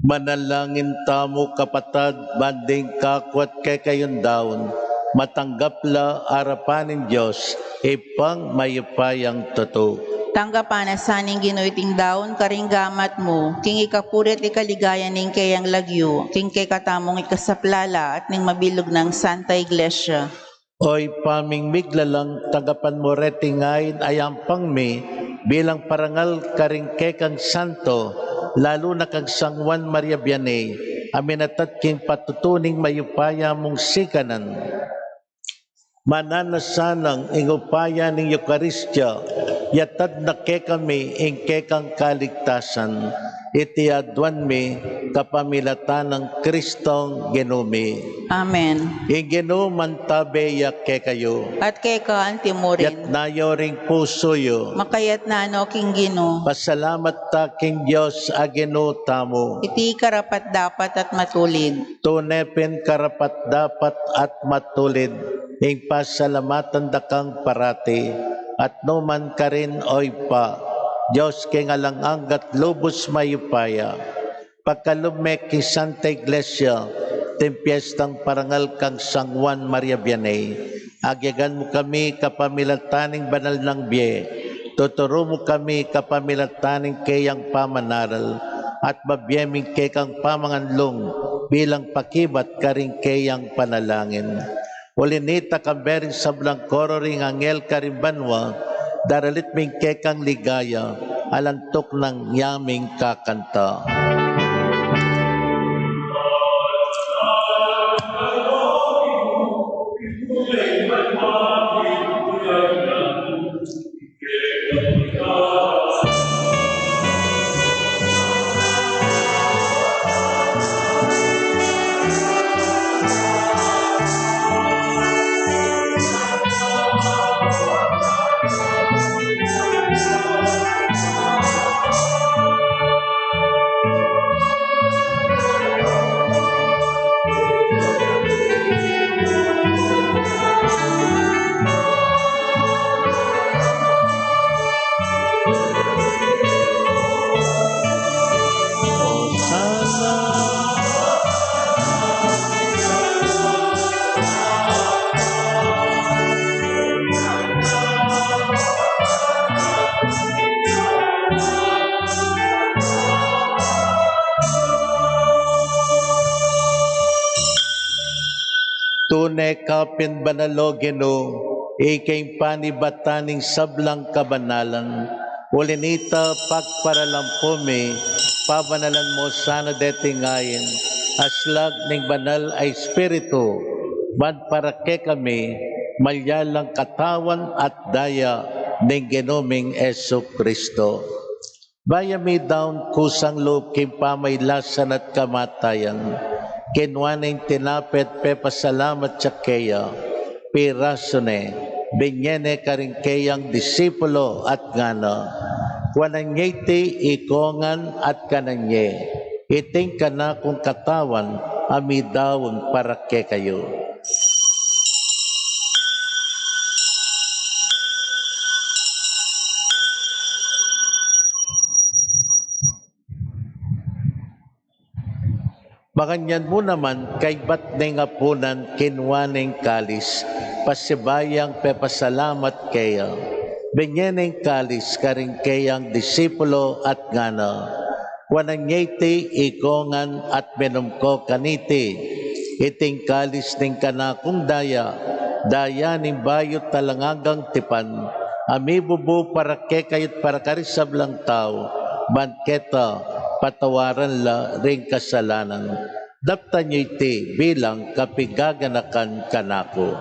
Manalangin tamu, kapatad, ban ding kaku at kekayung daun, matanggap la arapan ning Dios, Ibpang mayupayang tutu. Tanggapan na sa ning Ginu iting daun karing gamat mu, king ikapuri at ikaligaya ning keyang lagyu, king kekatamung ikasaplala at ning mabilug nang Santa Iglesia. O Ibpa ming miglalang, tanggapan mu reting ain a yampang mi bilang parangal karing kekang santo, lalu na kang San Juan Maria Vianney, a minatat king patutu ning mayupaya mung sikanan. Mananu na sanang ing upaya ning Eukaristia, yatad na kekami ing kekang kaligtasan. Iti aduan mi kapamilatan nang Kristong Ginu mi. Amen. Ing Ginu mantabe ya kekayu. At keka anti mu rin. Yatna yu ring pusu yu. Makayatna no king Ginu. Pasalamat ta king Dios a Ginu tamu. Iti karapat-dapat at matulid. Tune pin karapat-dapat at matulid ing pasalamatan da kang parati at nukarin man, o Ibpa, Dios king alang angga at lubus mayupaya. Pagkalub me king Santa Iglesia iting piestang parangal kang San Juan Maria Vianney. Agyagan mu kami kapamilatan ning banal nang bie. Tuturu mu kami kapamilatan ning keyang pamanaral at mabie mi ing kekang pamanganlung bilang pakibat karing keyang panalangin. Uli na nita, kambe ring sablang koro ring anghel karing banua, daralit mi ing kekang ligaya alang tuknang ya ming kakanta. Tune ka pin banal, o Ginu, ika ing panibatan ning sablang kabanalan. Uli na nita, pagparalampu mi, pabanalan mu sana deting ain a slag ning Banal a Espiritu, ban para kekami malyalang katawan at daya ning Ginu ming Jesucristo. Bayu mi daun kusang lub king pamailasan at kamatayan, kinua ne ing tinape at pepasalamat ya keya, pirasu ne, binie ne karing keyang disipulo at ngana: Kuanan ye iti ikongan at kanan ye, iti ing kanakung katawan a midaun para kekayu. Makanyan mu naman, kaybat ning apunan, kinua ne ing kalis, pasibayu yang pepasalamat keya, binie ne ing kalis karing keyang disipulo at ngana: Kuanan ye iti ikongan at minum ko kaniti, iti ing kalis ning kanakung daya, daya ning bayu at alang anggang tipan, a mibubu para kekayu at para karing sablang tau, ban keta patawaran la ring kasalanan. Daptan yu iti bilang kapigaganakan kanaku.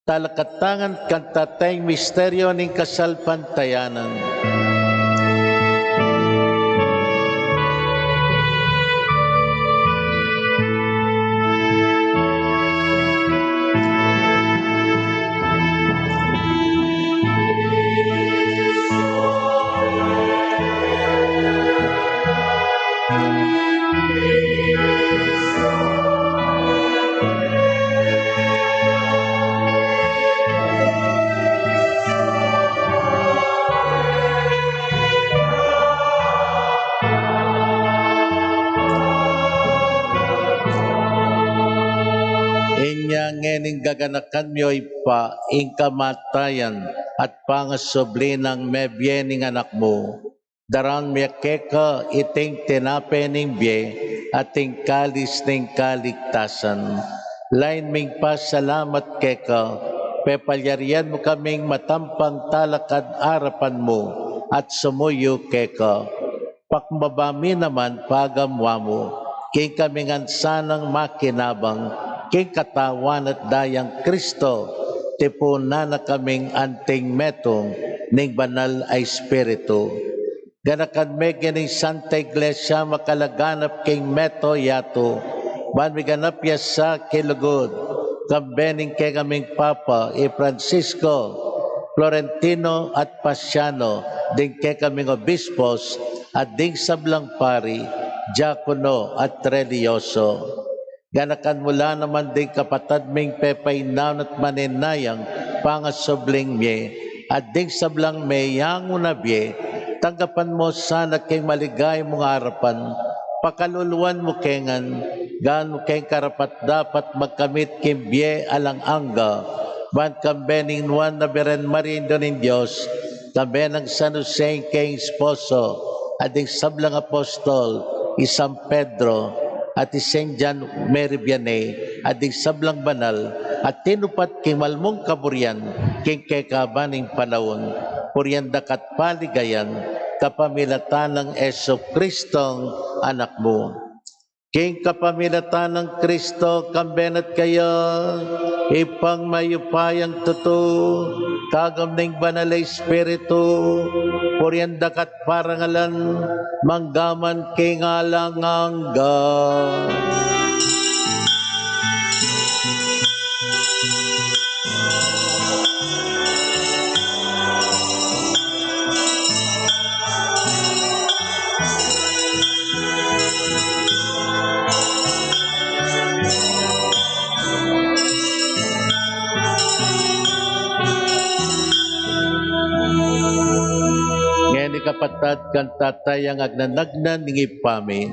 Talakatangan, kantan taya ing misteryu ning kasalpantayanan. Inya ngeni ing gaganakan mi, o Ibpa, ing kamatayan at pangasubli nang mebie ning Anak mu. Daran mi keka iting tinape ning bie at ing kalis ning kaligtasan. Lain ming pasalamat keka, pepalyarian mu kaming matampang talakad arapan mu at sumuyu keka. Pakbaba mi naman pagamu-amu, king kami ngan sanang makinabang king katawan at dayang Kristo, tipunan na kaming anting metung ning Banal a Espiritu. Ganakan me king Santa Iglesia makalaganap king meto yatu, ban miganap ya sa kilugud, kambe ning kekaming Papa, i Francisco, Florentino at Pasiano, ding kekaming obispos, at ding sablang pari, diakono at reliyoso. Ganakan mu la naman ding kapatad ming pepainaun at manenayang pangasubling mie, at ding sablang meyangu na bie, tanggapan mu sana king maligaya mung arapan, pakaluluan mu ke ngan, gawan mu keng karapat-dapat magkamit king bie alang angga, ban kambe ning nuan a Birhen Maria Indu ning Dios, kambe nang San Jose ing keyang esposo, at ding sablang apostol, i San Pedro, at i Saint John Mary Vianney, at ding sablang banal, at tinupat king malmung kaburian, king kekaban ning panaun, purian da ka at paligayan, kapamilatan nang Jesucristong Anak mu. King kapamilatan nang Kristo, kambe na at keya, Ibpang mayupayang tutu, kagum ning Banal a Espiritu, purian da ka at parangalan, manggaman king alang angga. Ngeni kapatad, kantamu tayang agnanagnan ning Ibpa mi.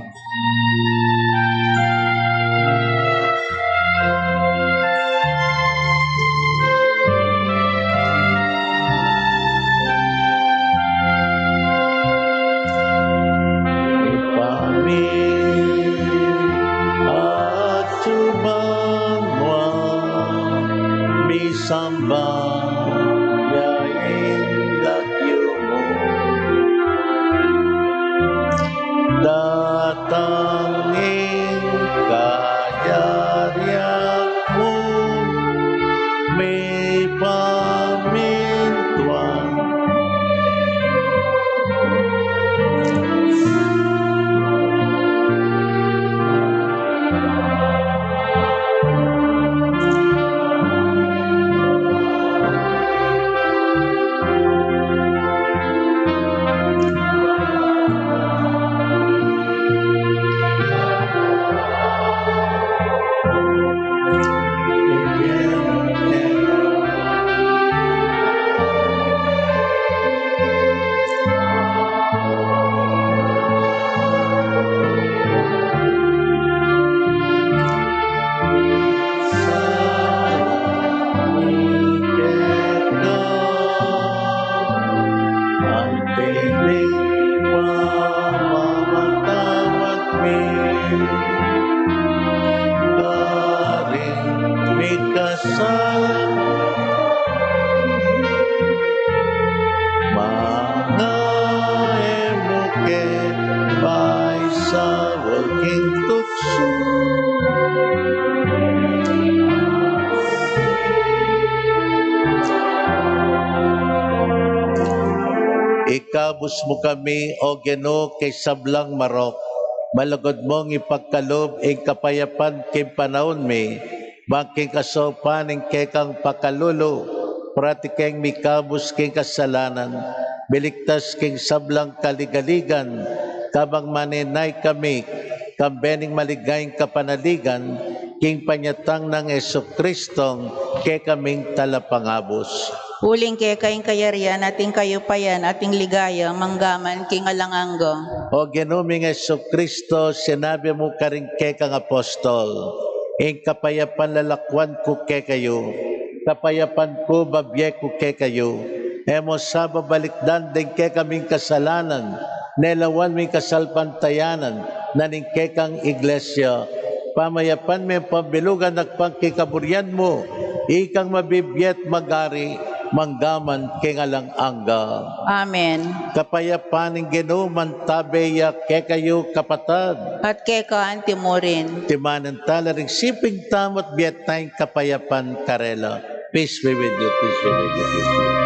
Ibpa mi, atsu ka banua, misamban ya ing lagyu mu. Datang ing kayarian mu, mipamintuan. Anting ning pamamatawad mi, karing mikasala, manga e mu ke paisaul king tuksu. Ikabus mu kami, O Ginu, king sablang marok, malugud mung ipagkalub ing kapayapan king panaun mi, ban king kasaupan ning kekang pakalulu, parati keng mikabus king kasalanan, miligtas king sablang kaligaligan, kabang manenaya kami, kambe ning maligayang kapanaligan, king panyatang nang Jesucristong kekaming Talapangabus. Uling keka ing kayarian, at ing kayupayan, at ing ligaya, manggaman king alang angga. O Ginu ming Jesucristo, sinabi mu karing kekang apostol, Ing kapayapan lalakwan ku kekayu, kapayapan ku babie ku kekayu. E mu sa babalikdan ding kekaming kasalanan, Nelawan me ing kasalpantayanan na ning kekang Iglesia, pamayapan me ing pambilugan at pangkikaburian mu, ikang mabibie at magari, mangga man king alang angga. Amen. Ing kapayapan ning Ginu mantabe ya kekayu, kapatad. At keka antimurin. Timanan tala ring siping tamu at bie tang kapayapan karela. Peace be with you, peace be with you, peace be with you.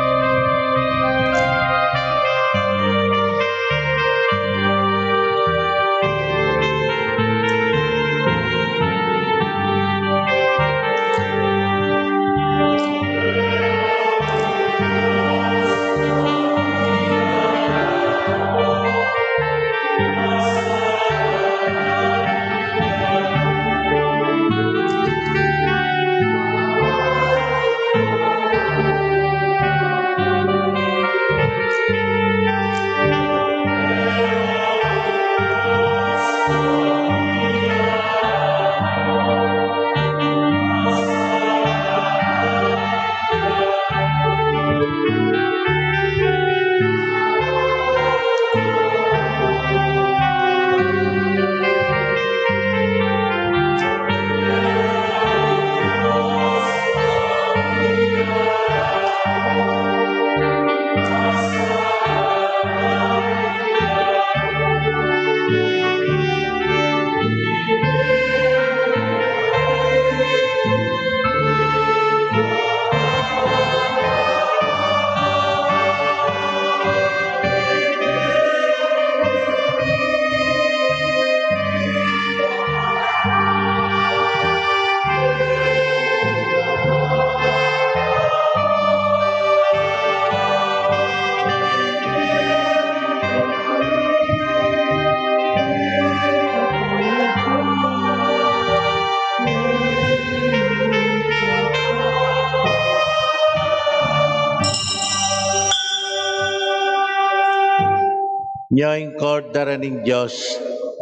Nya ing Kordero ning Dios,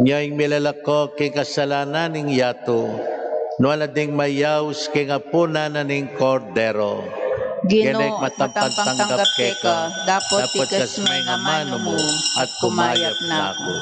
nya ing milalako king kasalanan ning yatu. Nuan la ding mayaus king apunan na ning Kordero. Ginu, genu ku matampang tanggap keka, dapot ikatas me ing amanu mu, at kumayap na ku.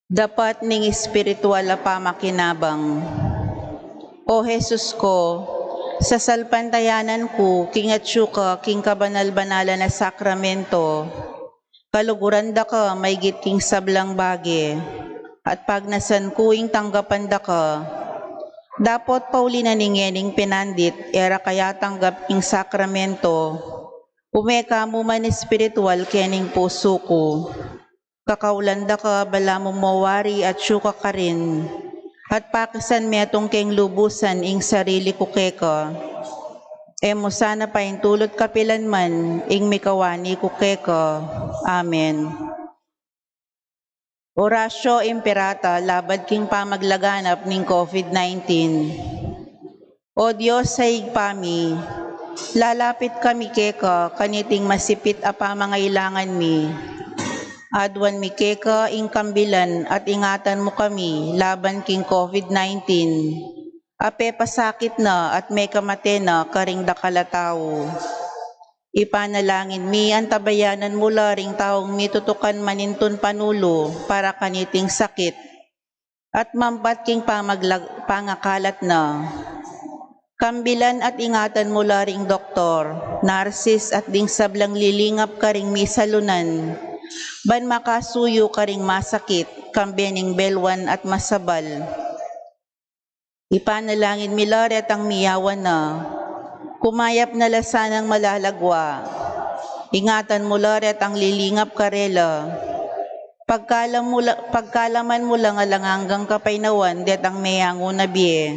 Dapat ning espiritual a pamakinabang. O Jesus ko, sasalpantayanan ku king atsu ka king kabanal-banalan a sakramento. Kaluguran da ka maigit king sablang bage, at pagnasan ku ing tanggapan da ka. Dapot pauli na ning ngening pinandit, e ra ka atanggap king sakramento, ume ka mu man espiritual kening pusu ku. Kakaulan da ka balamu mo wari atsu ka karin, at pakisan metung keng lubusan ing sarili ku keka. E mu sana paintulut kapilan man ing mikawani ku keka. Amen. Oratio Imperata laban king pamaglaganap ning COVID nineteen. O Dios a Ibpa mi, lalapit kami keka kaniting masipit a pamangailangan mi. Aduan mi keka ing kambilan at ingatan mu kami laban king COVID nineteen. A pepasakit na at mekamate na karing dakal a tau. Ipanalangin mi, antabayanan mu la ring taung mitutukan manintun panulu para kaniting sakit at mampat king pamaglag-, pangakalat na. Kambilan at ingatan mu la ring doktor, narsis at ding sablang lilingap karing misalunan, ban makasuyu karing masakit, kambe ning belwan at masabal. Ipanalangin mi la retang miyawan na. Kumayap na la sanang malalagwa. Ingatan mu la retang lilingap karela. Pagkalam mu la, pagkalaman mu lang alang anggang kapaynawan detang meyangu na bie.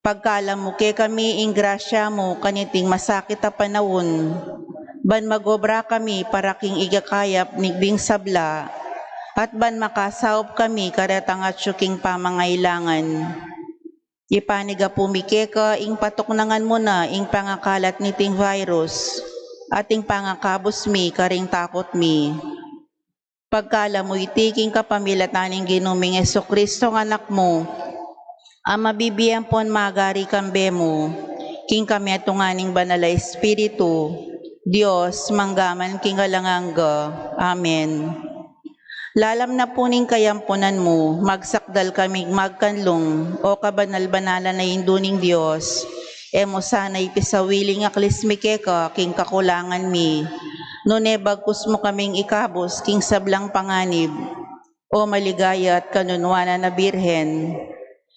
Pagkalam mu kekami ing grasya mu kaniting masakit a panaun, ban magobra kami para king igakayap ning sabla, at ban makasaup kami karetang atsu king pamangailangan. Ipanigapu mi keka ing patuknangan mu na ing pangakalat niting virus, at ing pangakabus mi karing takut mi. Pagkalam mu iti king kapamilatan ning Ginu ming Jesucristo a Anak mu, a mabibie ampon magari kambe mu, king kametungan ning Banal a Espiritu, Dios, mangga man king alang angga. Amen. Lalam na pu ning kayampunan mu, magsakdal kaming magkanlung, o kabanal-banalan a Indu ning Dios, e mu sana ipisawili ing aklis mi keka king kakulangan mi, nune bagkus mu kaming ikabus king sablang panganib, o maligaya at kanunuanan a Birhen.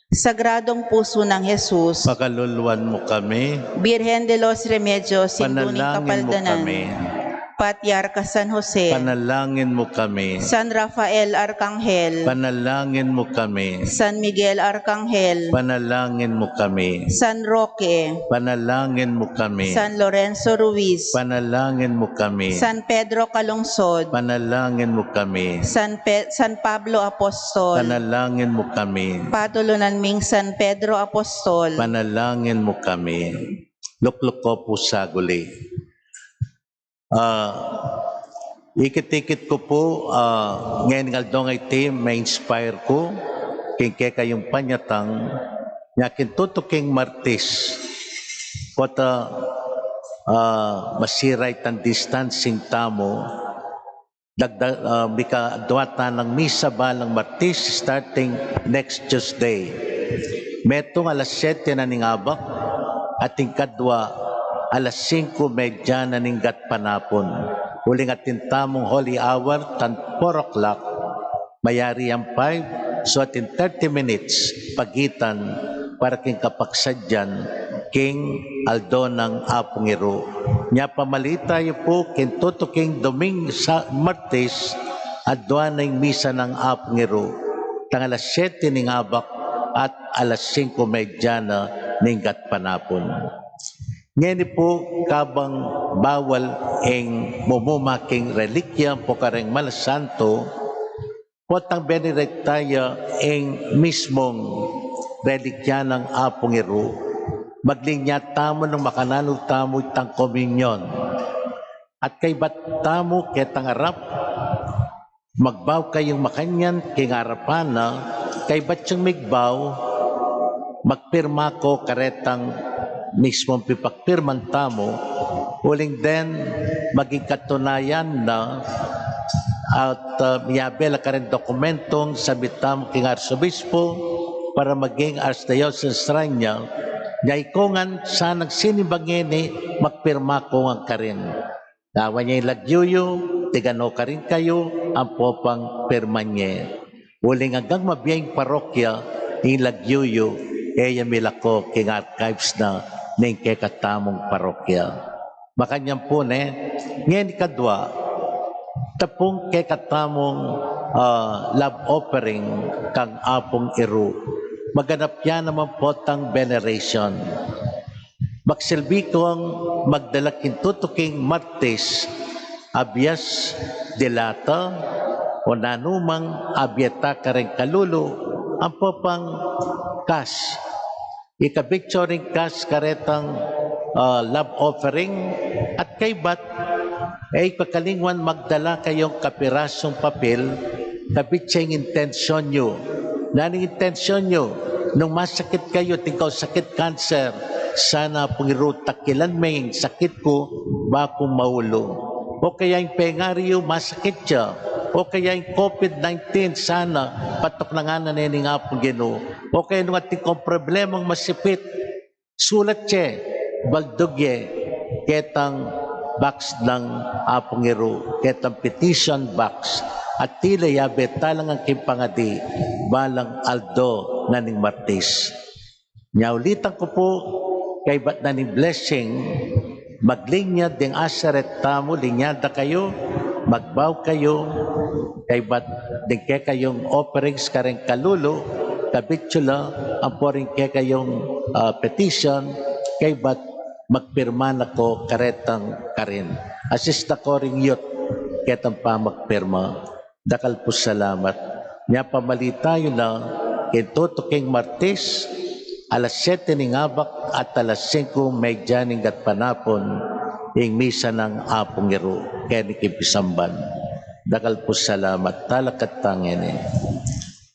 Sagradong Pusu nang Jesus. Pakaluluan mu kami. Birhen de los Remedios, Indu ning Panalangin mu Kapaldanan. Kami. Patriarka San Jose. Panalangin mu kami. San Rafael Arkanghel. Panalangin mu kami. San Miguel Arkanghel. Panalangin mu kami. San Roque. Panalangin mu kami. San Lorenzo Ruiz. Panalangin mu kami. San Pedro Calungsod. Panalangin mu kami. San Pe-, San Pablo Apostol. Panalangin mu kami. Patulunan ming San Pedro Apostol. Panalangin mu kami. Lukluk ko pu saguli. Ah, ikit-ikit ku pu, ah, ngening aldo a iti, ma-inspire ku king kekayung panyatang, nya king tutuking Martis, kota, ah, masira itang distancing tamu, dagdag, ah, mika dua tanang misa balang Martis starting next Tuesday. Metung alas siyete na ning abak, at ing kadua alas singko medya na ning gatpanapun. Uling atin tamung holy hour tan four o'clock, mayari yang five, so atin thirty minutes pagitan para king kapagsadyan king aldo nang Apung Iru. Nya pamali tayu pu king tutuking Doming-, sa-, Martes, adwan na ing misa nang Apung Iru, tang alas siyete ning abak at alas singko medya na ning gatpanapun. Ngeni pu, kabang bawal ing mumuma king relikya ampo kareng malasantu, potang benedikta ya ing mismung relikya nang Apung Iru, maglinya tamu nung makananu tamu itang komunyon. At kaybat tamu ketang arap, magbaw kayung makanyan king arapan na, kaybat yung migbaw, magpirma ko karetang mismung pipagpirman tamu, uling den maging katunayan na at, ah, miyabe la kareng dokumentong sabit tamu king arsobispo para maging Archdiocese Sranya, nya ikongan sanang sinimba ngeni magpirma ko ngan karin. Gawan ye ing lagyu yu, tigano karin kayu, ampo pang pirman ye. Uling anggang mabie ing parokya, ing lagyu yu, e ya milako king archives na ning kekatamung parokya. Makanyan pu ne, ngeni kadwa, tapung kekatamung, ah, love offering kang Apung Iru. Maganap ya naman potang veneration. Magsilbi kong magdala king tutuking Martes, abias dilata, o nanumang abie ta kareng kalulu, ampo pang cash. Ikabit yu ring cash karetang, ah, love offering, at kaybat, e yu kakalingwan magdala kayung kapirasung papil, kabit ya ing intensyon yu. Nanu ing intensyon yu? Nung masakit kayu, atin kayung sakit, cancer, sana Apung Iru takilan me ing sakit ku, ba kung maulu. O kaya ing pengari yu, masakit ya. O kaya ing covid nineteen, sana patuknangan na ne ning Apung Ginu. O kaya nung atin kung problemang masipit, sulat ye, baldug ye ketang box nang Apung Iru, ketang petition box, at tila yabe talangan king pangadi balang aldo na ning Martes. Nya ulitan ku pu, kaybat na ning blessing, maglinya ding asaret tamu, linya da kayu, magbaw kayu, kaybat ding kekayung offerings kareng kalulu, kabit yu la, ampo ring kekayung, ah, petition, kaybat magpirma na ko karetang karin. Assist na ko ring youth, ketang pamagpirma. Dakal pu salamat. Nya pamali tayu na, king tutuking Martes, alas siyete ning abak at alas singko medya ning gatpanapun, ing misa nang Apung Iru, keni king pisamban. Dakal pu salamat, talakad ta ngeni.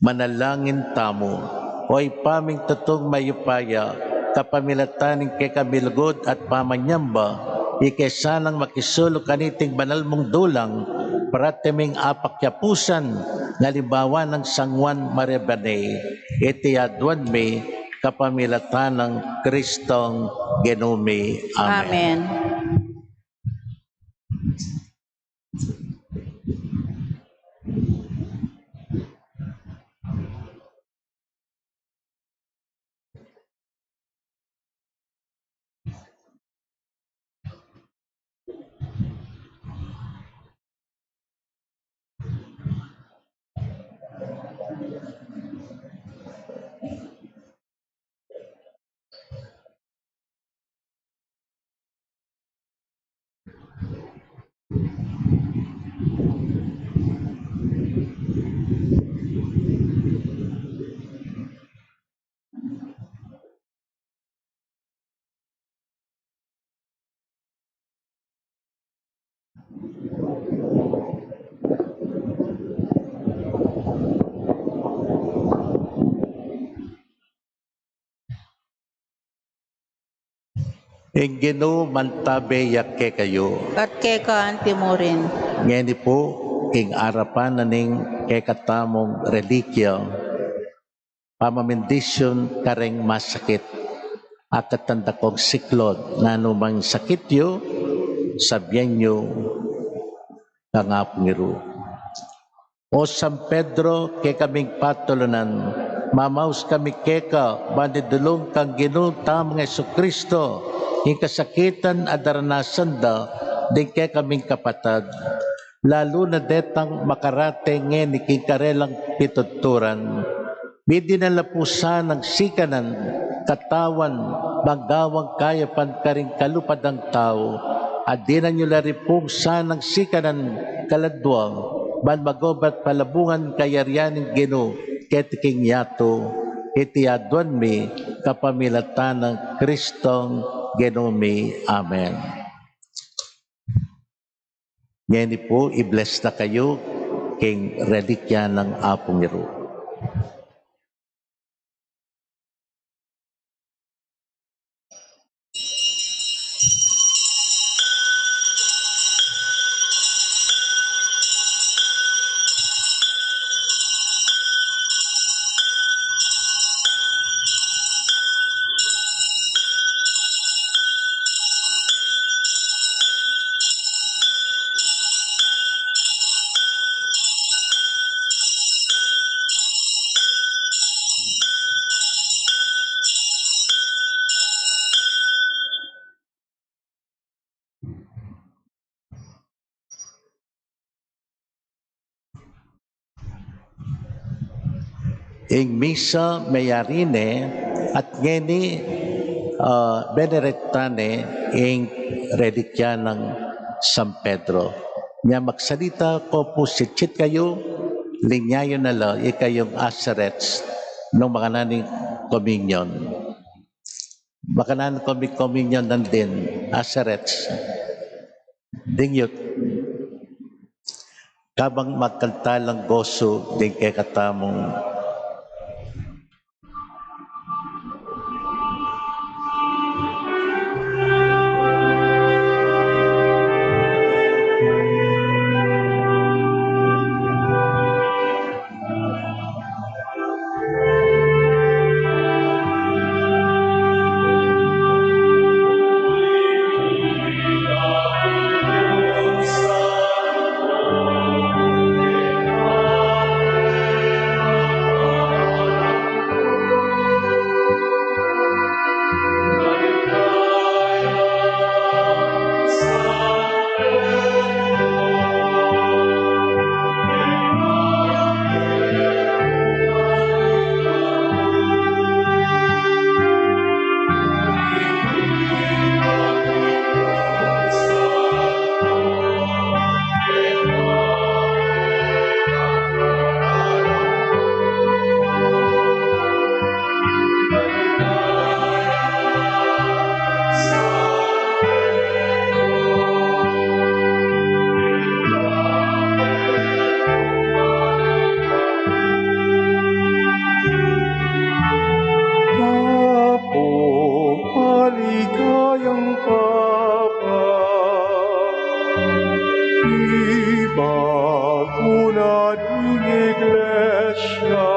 Manalangin tamu. O Ibpa ming tutung mayupaya, kapamilatan ning kekami lugud at pamanyamba, ike sanang makisulu kaniting banal mung dulang, parati ming apakyapusan ning alimbawa nang San Juan Maria Vianney, iti aduan mi kapamilatan nang Kristong Ginu mi. Amen. Amen. Ing Ginu mantabe ya kekayu. At keka anti murin. Ngeni pu, king arapan na ning kekatamung relikya, pamamendisyun kareng masakit. Akatan da kong siklaud, nanu mang sakit yu, sabyan yu kang Apung Ginu. O San Pedro, kekaming patulunan, mamaus kami keka, ban idulung kang Ginu tamung Jesucristo ing kasakitan a daranasan da ding kekaming kapatad, lalu na detang makarate ngeni king karelang pituturan. Midi na la pu sanang sikanan, katawan, manggawang kayapan karing kalupa dang tau, at dinan yu la rin pung sanang sikanan kaladua, ban magobra at palabungan kayarian ning Ginu keti king yatu. Iti aduan mi kapamilatan nang Kristong Ginu mi. Amen. Ngeni pu, i-bless na kayu king relikya nang Apung Ginu. Ing misa meyari ne, at ngeni, ah, benerekta ne ing relikya nang San Pedro. Nya magsalita ku pu sitsit kayu, linya yu na la ikayung asarets nung makananu ning komunyon. Makananu kami komunyon nandin, asarets. Ding yut. Kabang magkantalang gosu ding kekatamung Maligayang Papa, ibagu na ning Iglesia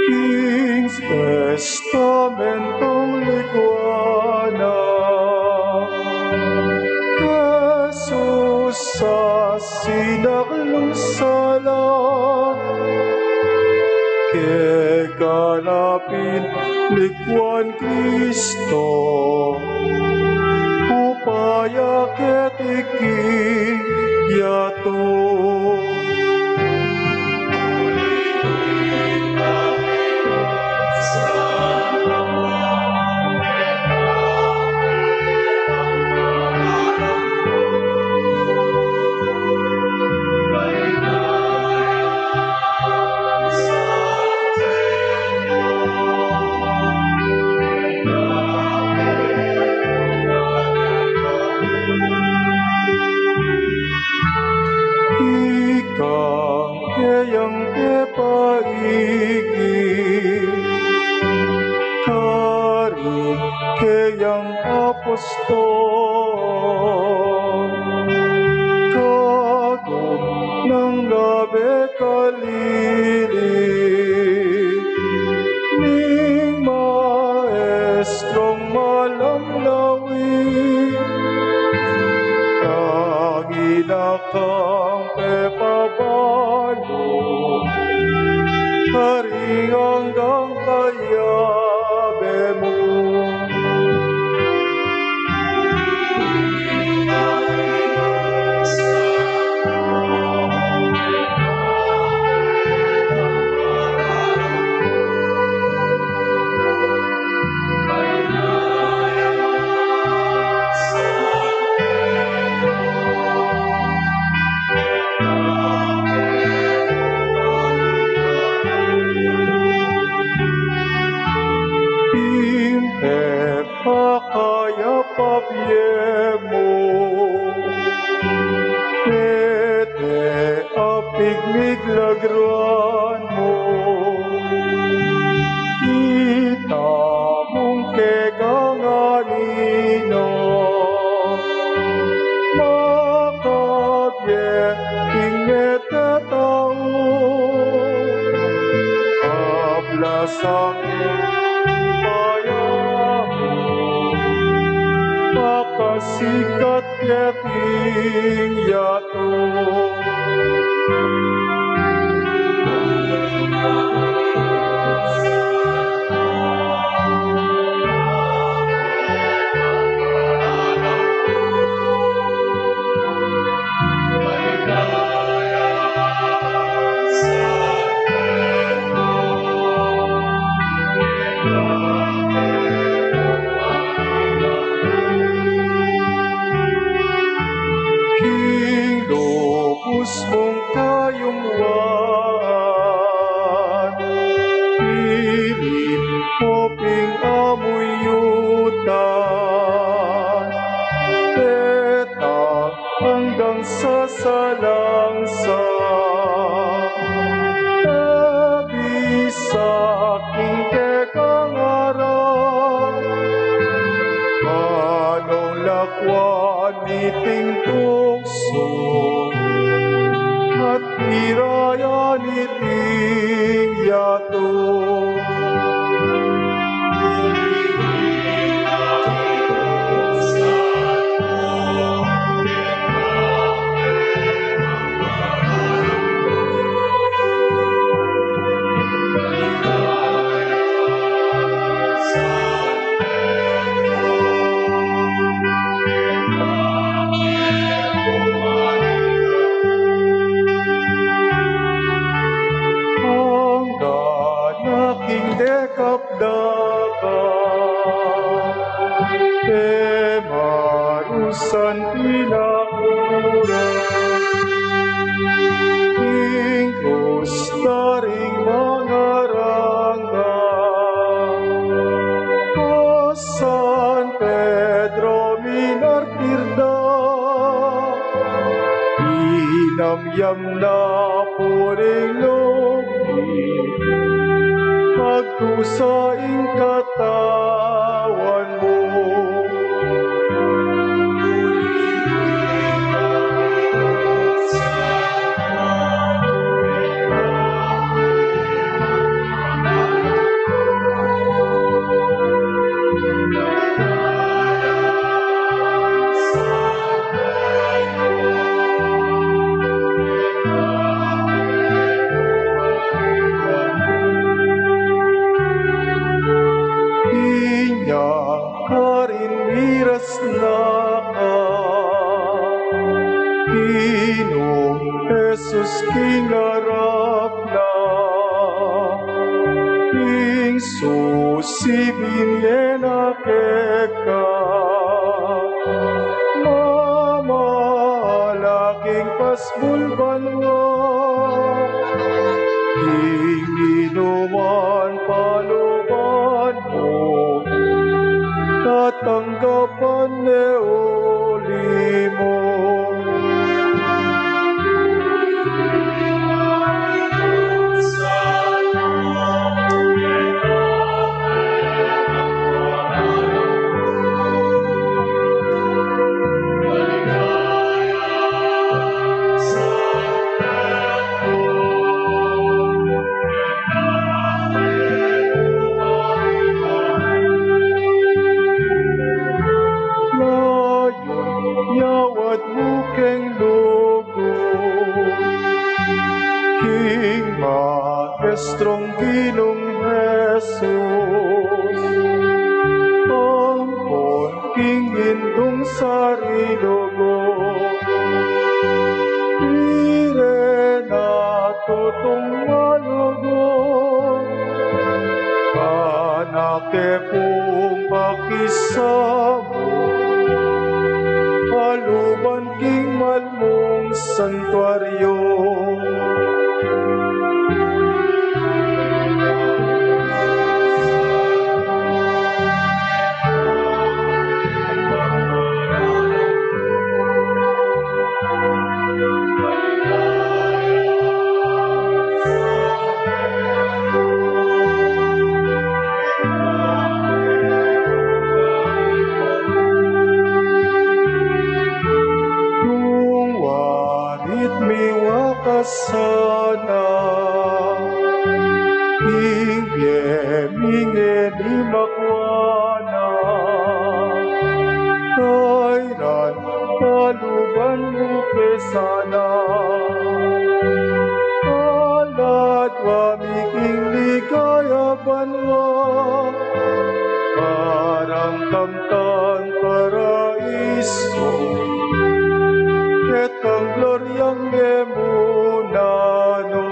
king Testamentong likwan na, Jesus a sinaklung sala, keka na pinlikwan Kristo, upaya keti king yatu. Ikang keyang pepaigit karing keyang apostol, kagum nang gabe kalili ning ma Dakang pepabalu, karing anggang kayabe mu. Impet a kaya pabie mu, pete a pigmiglagrawan mu, ita mung kekang anino, makabie king metetau, ablasang payamu, makasikat keting yatu. King lubus mung kayumwan, pilit mu ping amuyutan, petang anggang sasalangsa, e bisa king kekang aral, manung lakwan niting tuksu, at pirayan niting yatu. Angga na king dekap dakal, e marusan pinakuran, king krus da ring mangaranggang, o San Pedro minartir da, inamyam na pu ring lub mi, pagdusa ing katawan mu. Inya karin miras na ka, Ginung Jesus, king arap na, ing susi binie na keka, mamala king pasbul banua, king inuman paluban mu, tatanggapan ne uli mu. keng lugud king Maestrong Ginung Jesus, ampon king Indung Sari Lugud, i reng tutung malugud, anak e pung pakisamu, paluban king malmung santuario. Nung warit miwakas sana ing bie ming e ni makuana, kairan paluban mu ke sana. Aladwa mi king ligaya banua, parang kamtan paraiso, ketang gloryang e mu nanu.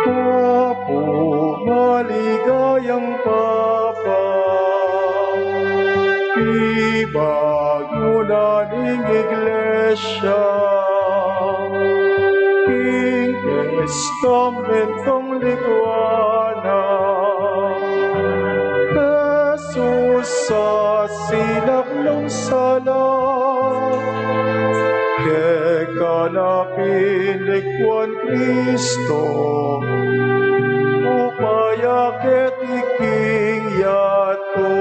Apu, maligayang Papa, ibagyu na ning Iglesia king testamentong likuan na, Jesus a sinak nang sala, keka na pinikuan Kristo, upaya keti king yatu.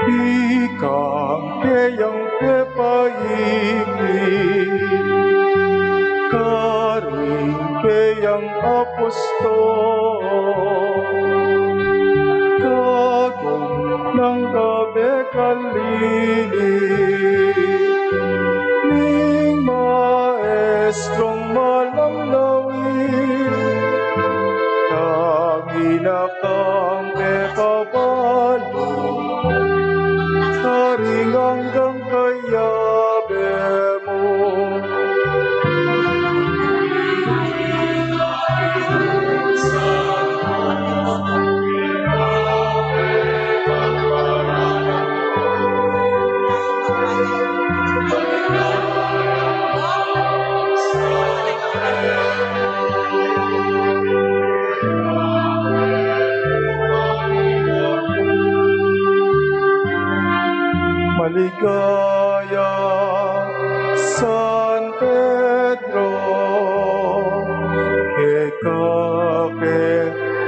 Ikang keyang pepaibig karing keyang apostol, kagum nang kabekal lili ning maestrong malang lawig, tangina kang pepabalu karing anggang kayabe mu. Maligaya, San Pedro, keka ke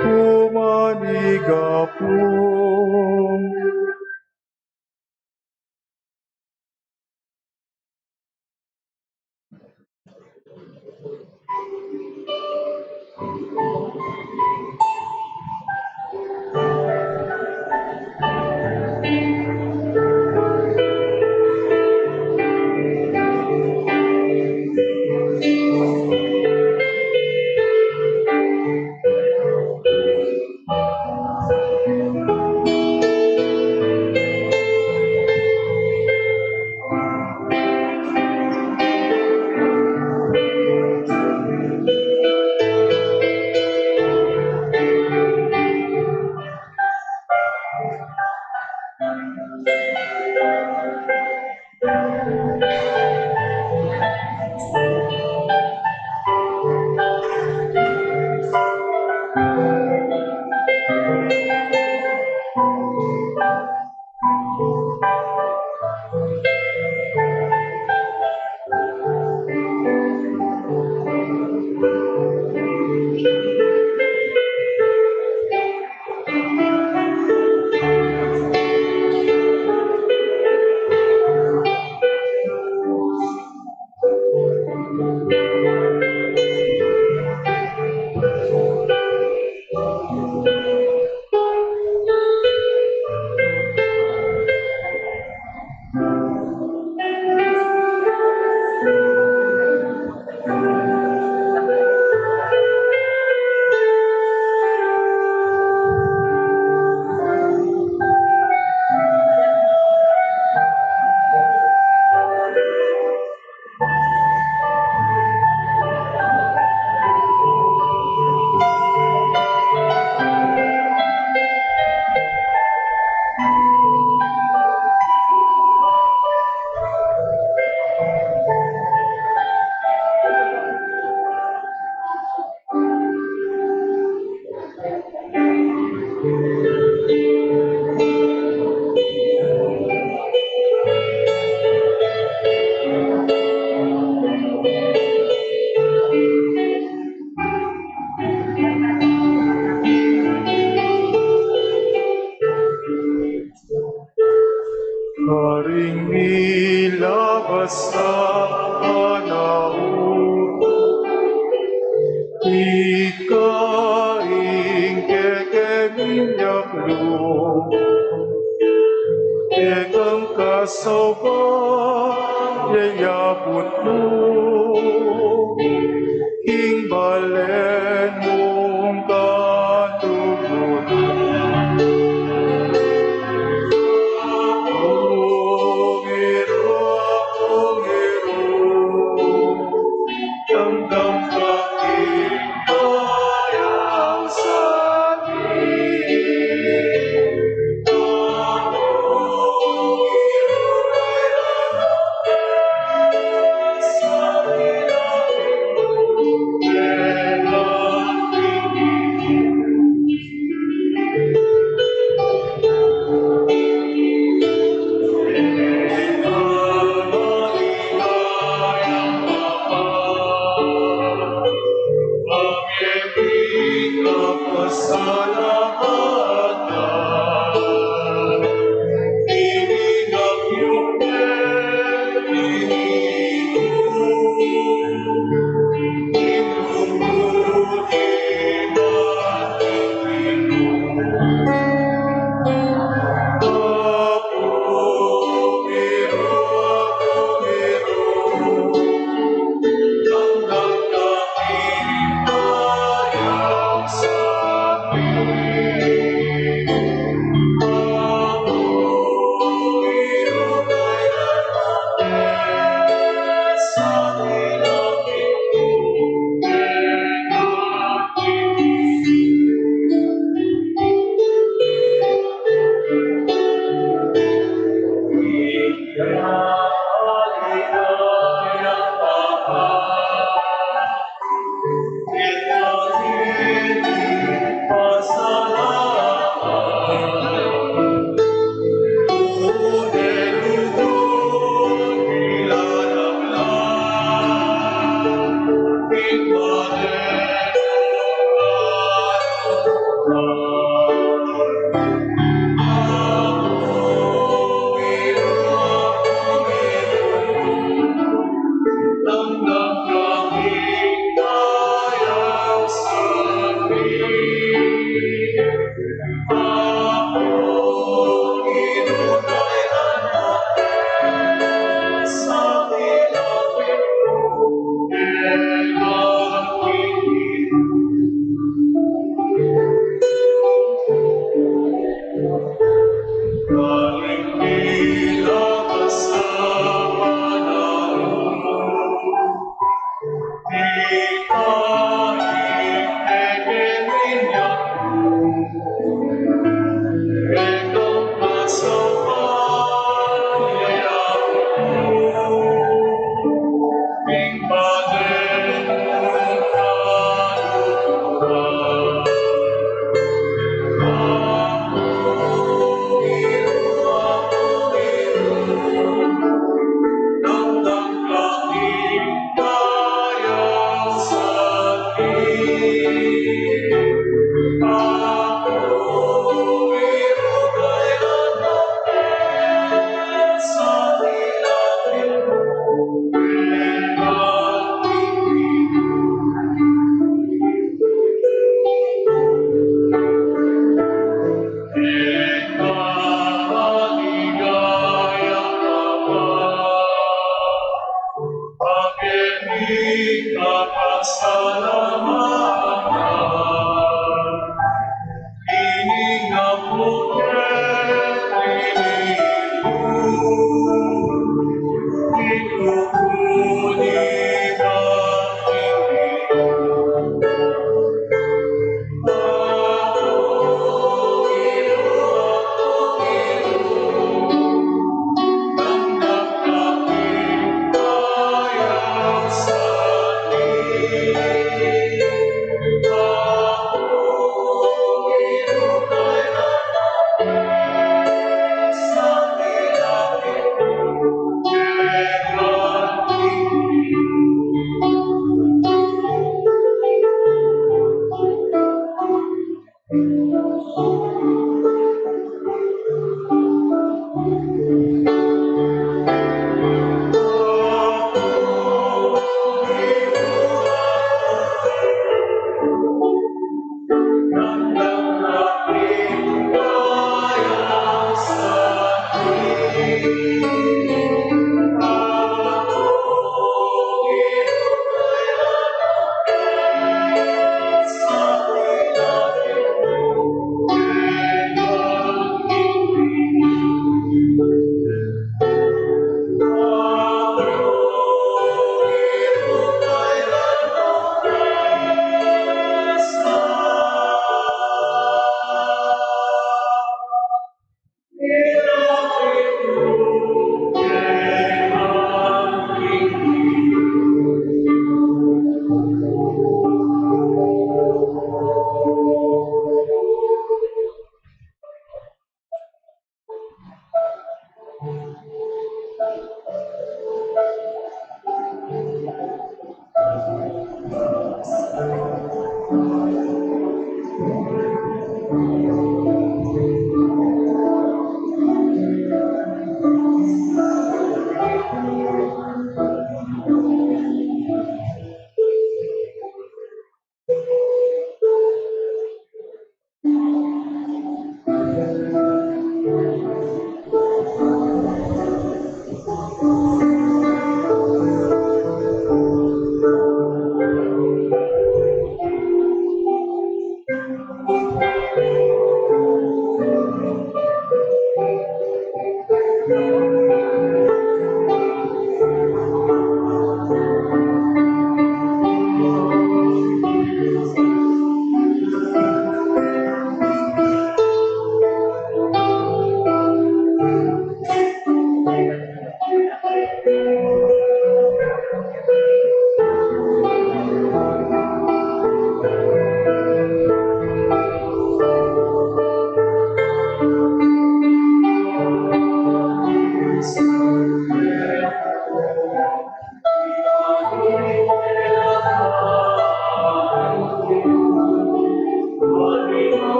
kuman ing gapung. Minyak lub, e kang kasaupan, yayabut mu king balen mung katugunan. Umiru, umiru, damdam ka king kayang sakit.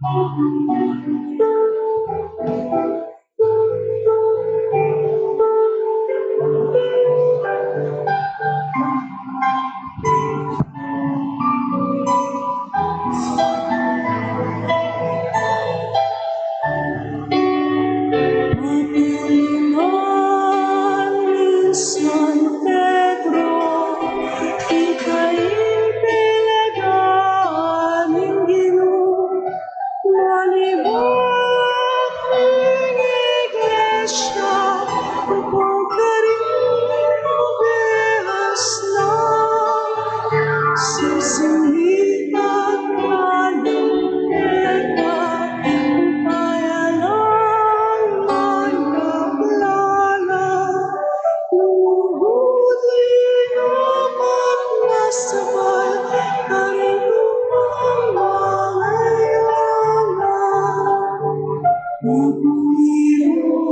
Patulunan ning San Pedro, ika ing pelagan ning Ginu, manibat ning Iglesia, upang karing obehas na, susing ipat manung keka, upaya lang manyaplala, lugud lingapat masabal, karing tupang mangailangan. Mabuhay mo,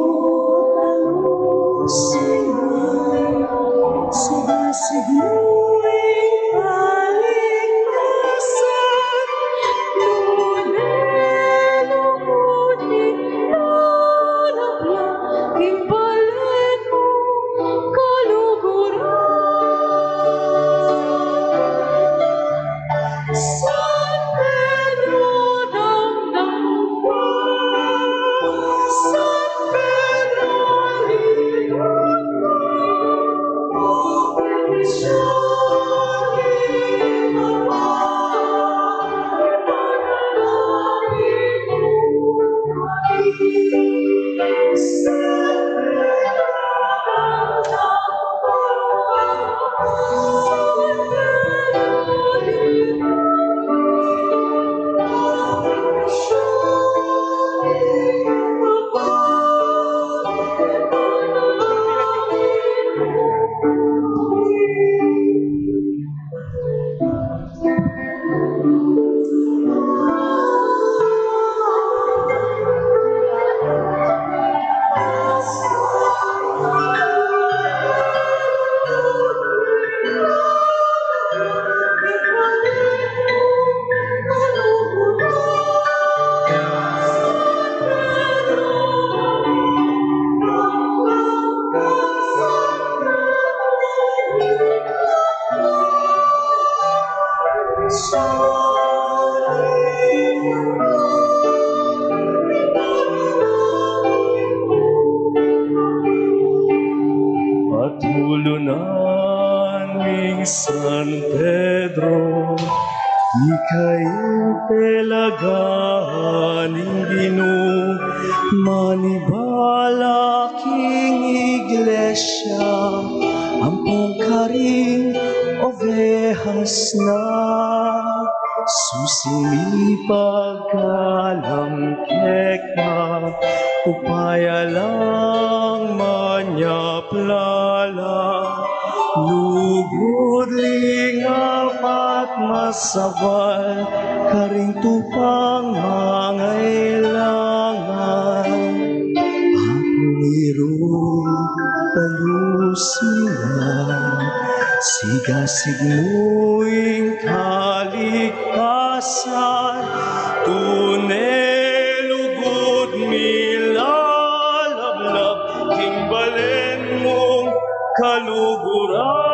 Panginoon, sa sigmul kaligtasan, nune lugud mi lalabla, ing balen mung kaluguran. San Pedro, damdam ka. San Pedro, likod ka. Patulunan ning San Pedro, ika ing pelagan ning Ginu, manibat king Iglesia, ampong karing obehas na, susing ipat galang keka, upaya lang manyaplala, lugud lingapat masabal, karing tupang mangailangan. Apo, iru talu sila, sigasig mu ing kaligtasan, tune lugud mi lalablab, king balen mung kaluguran.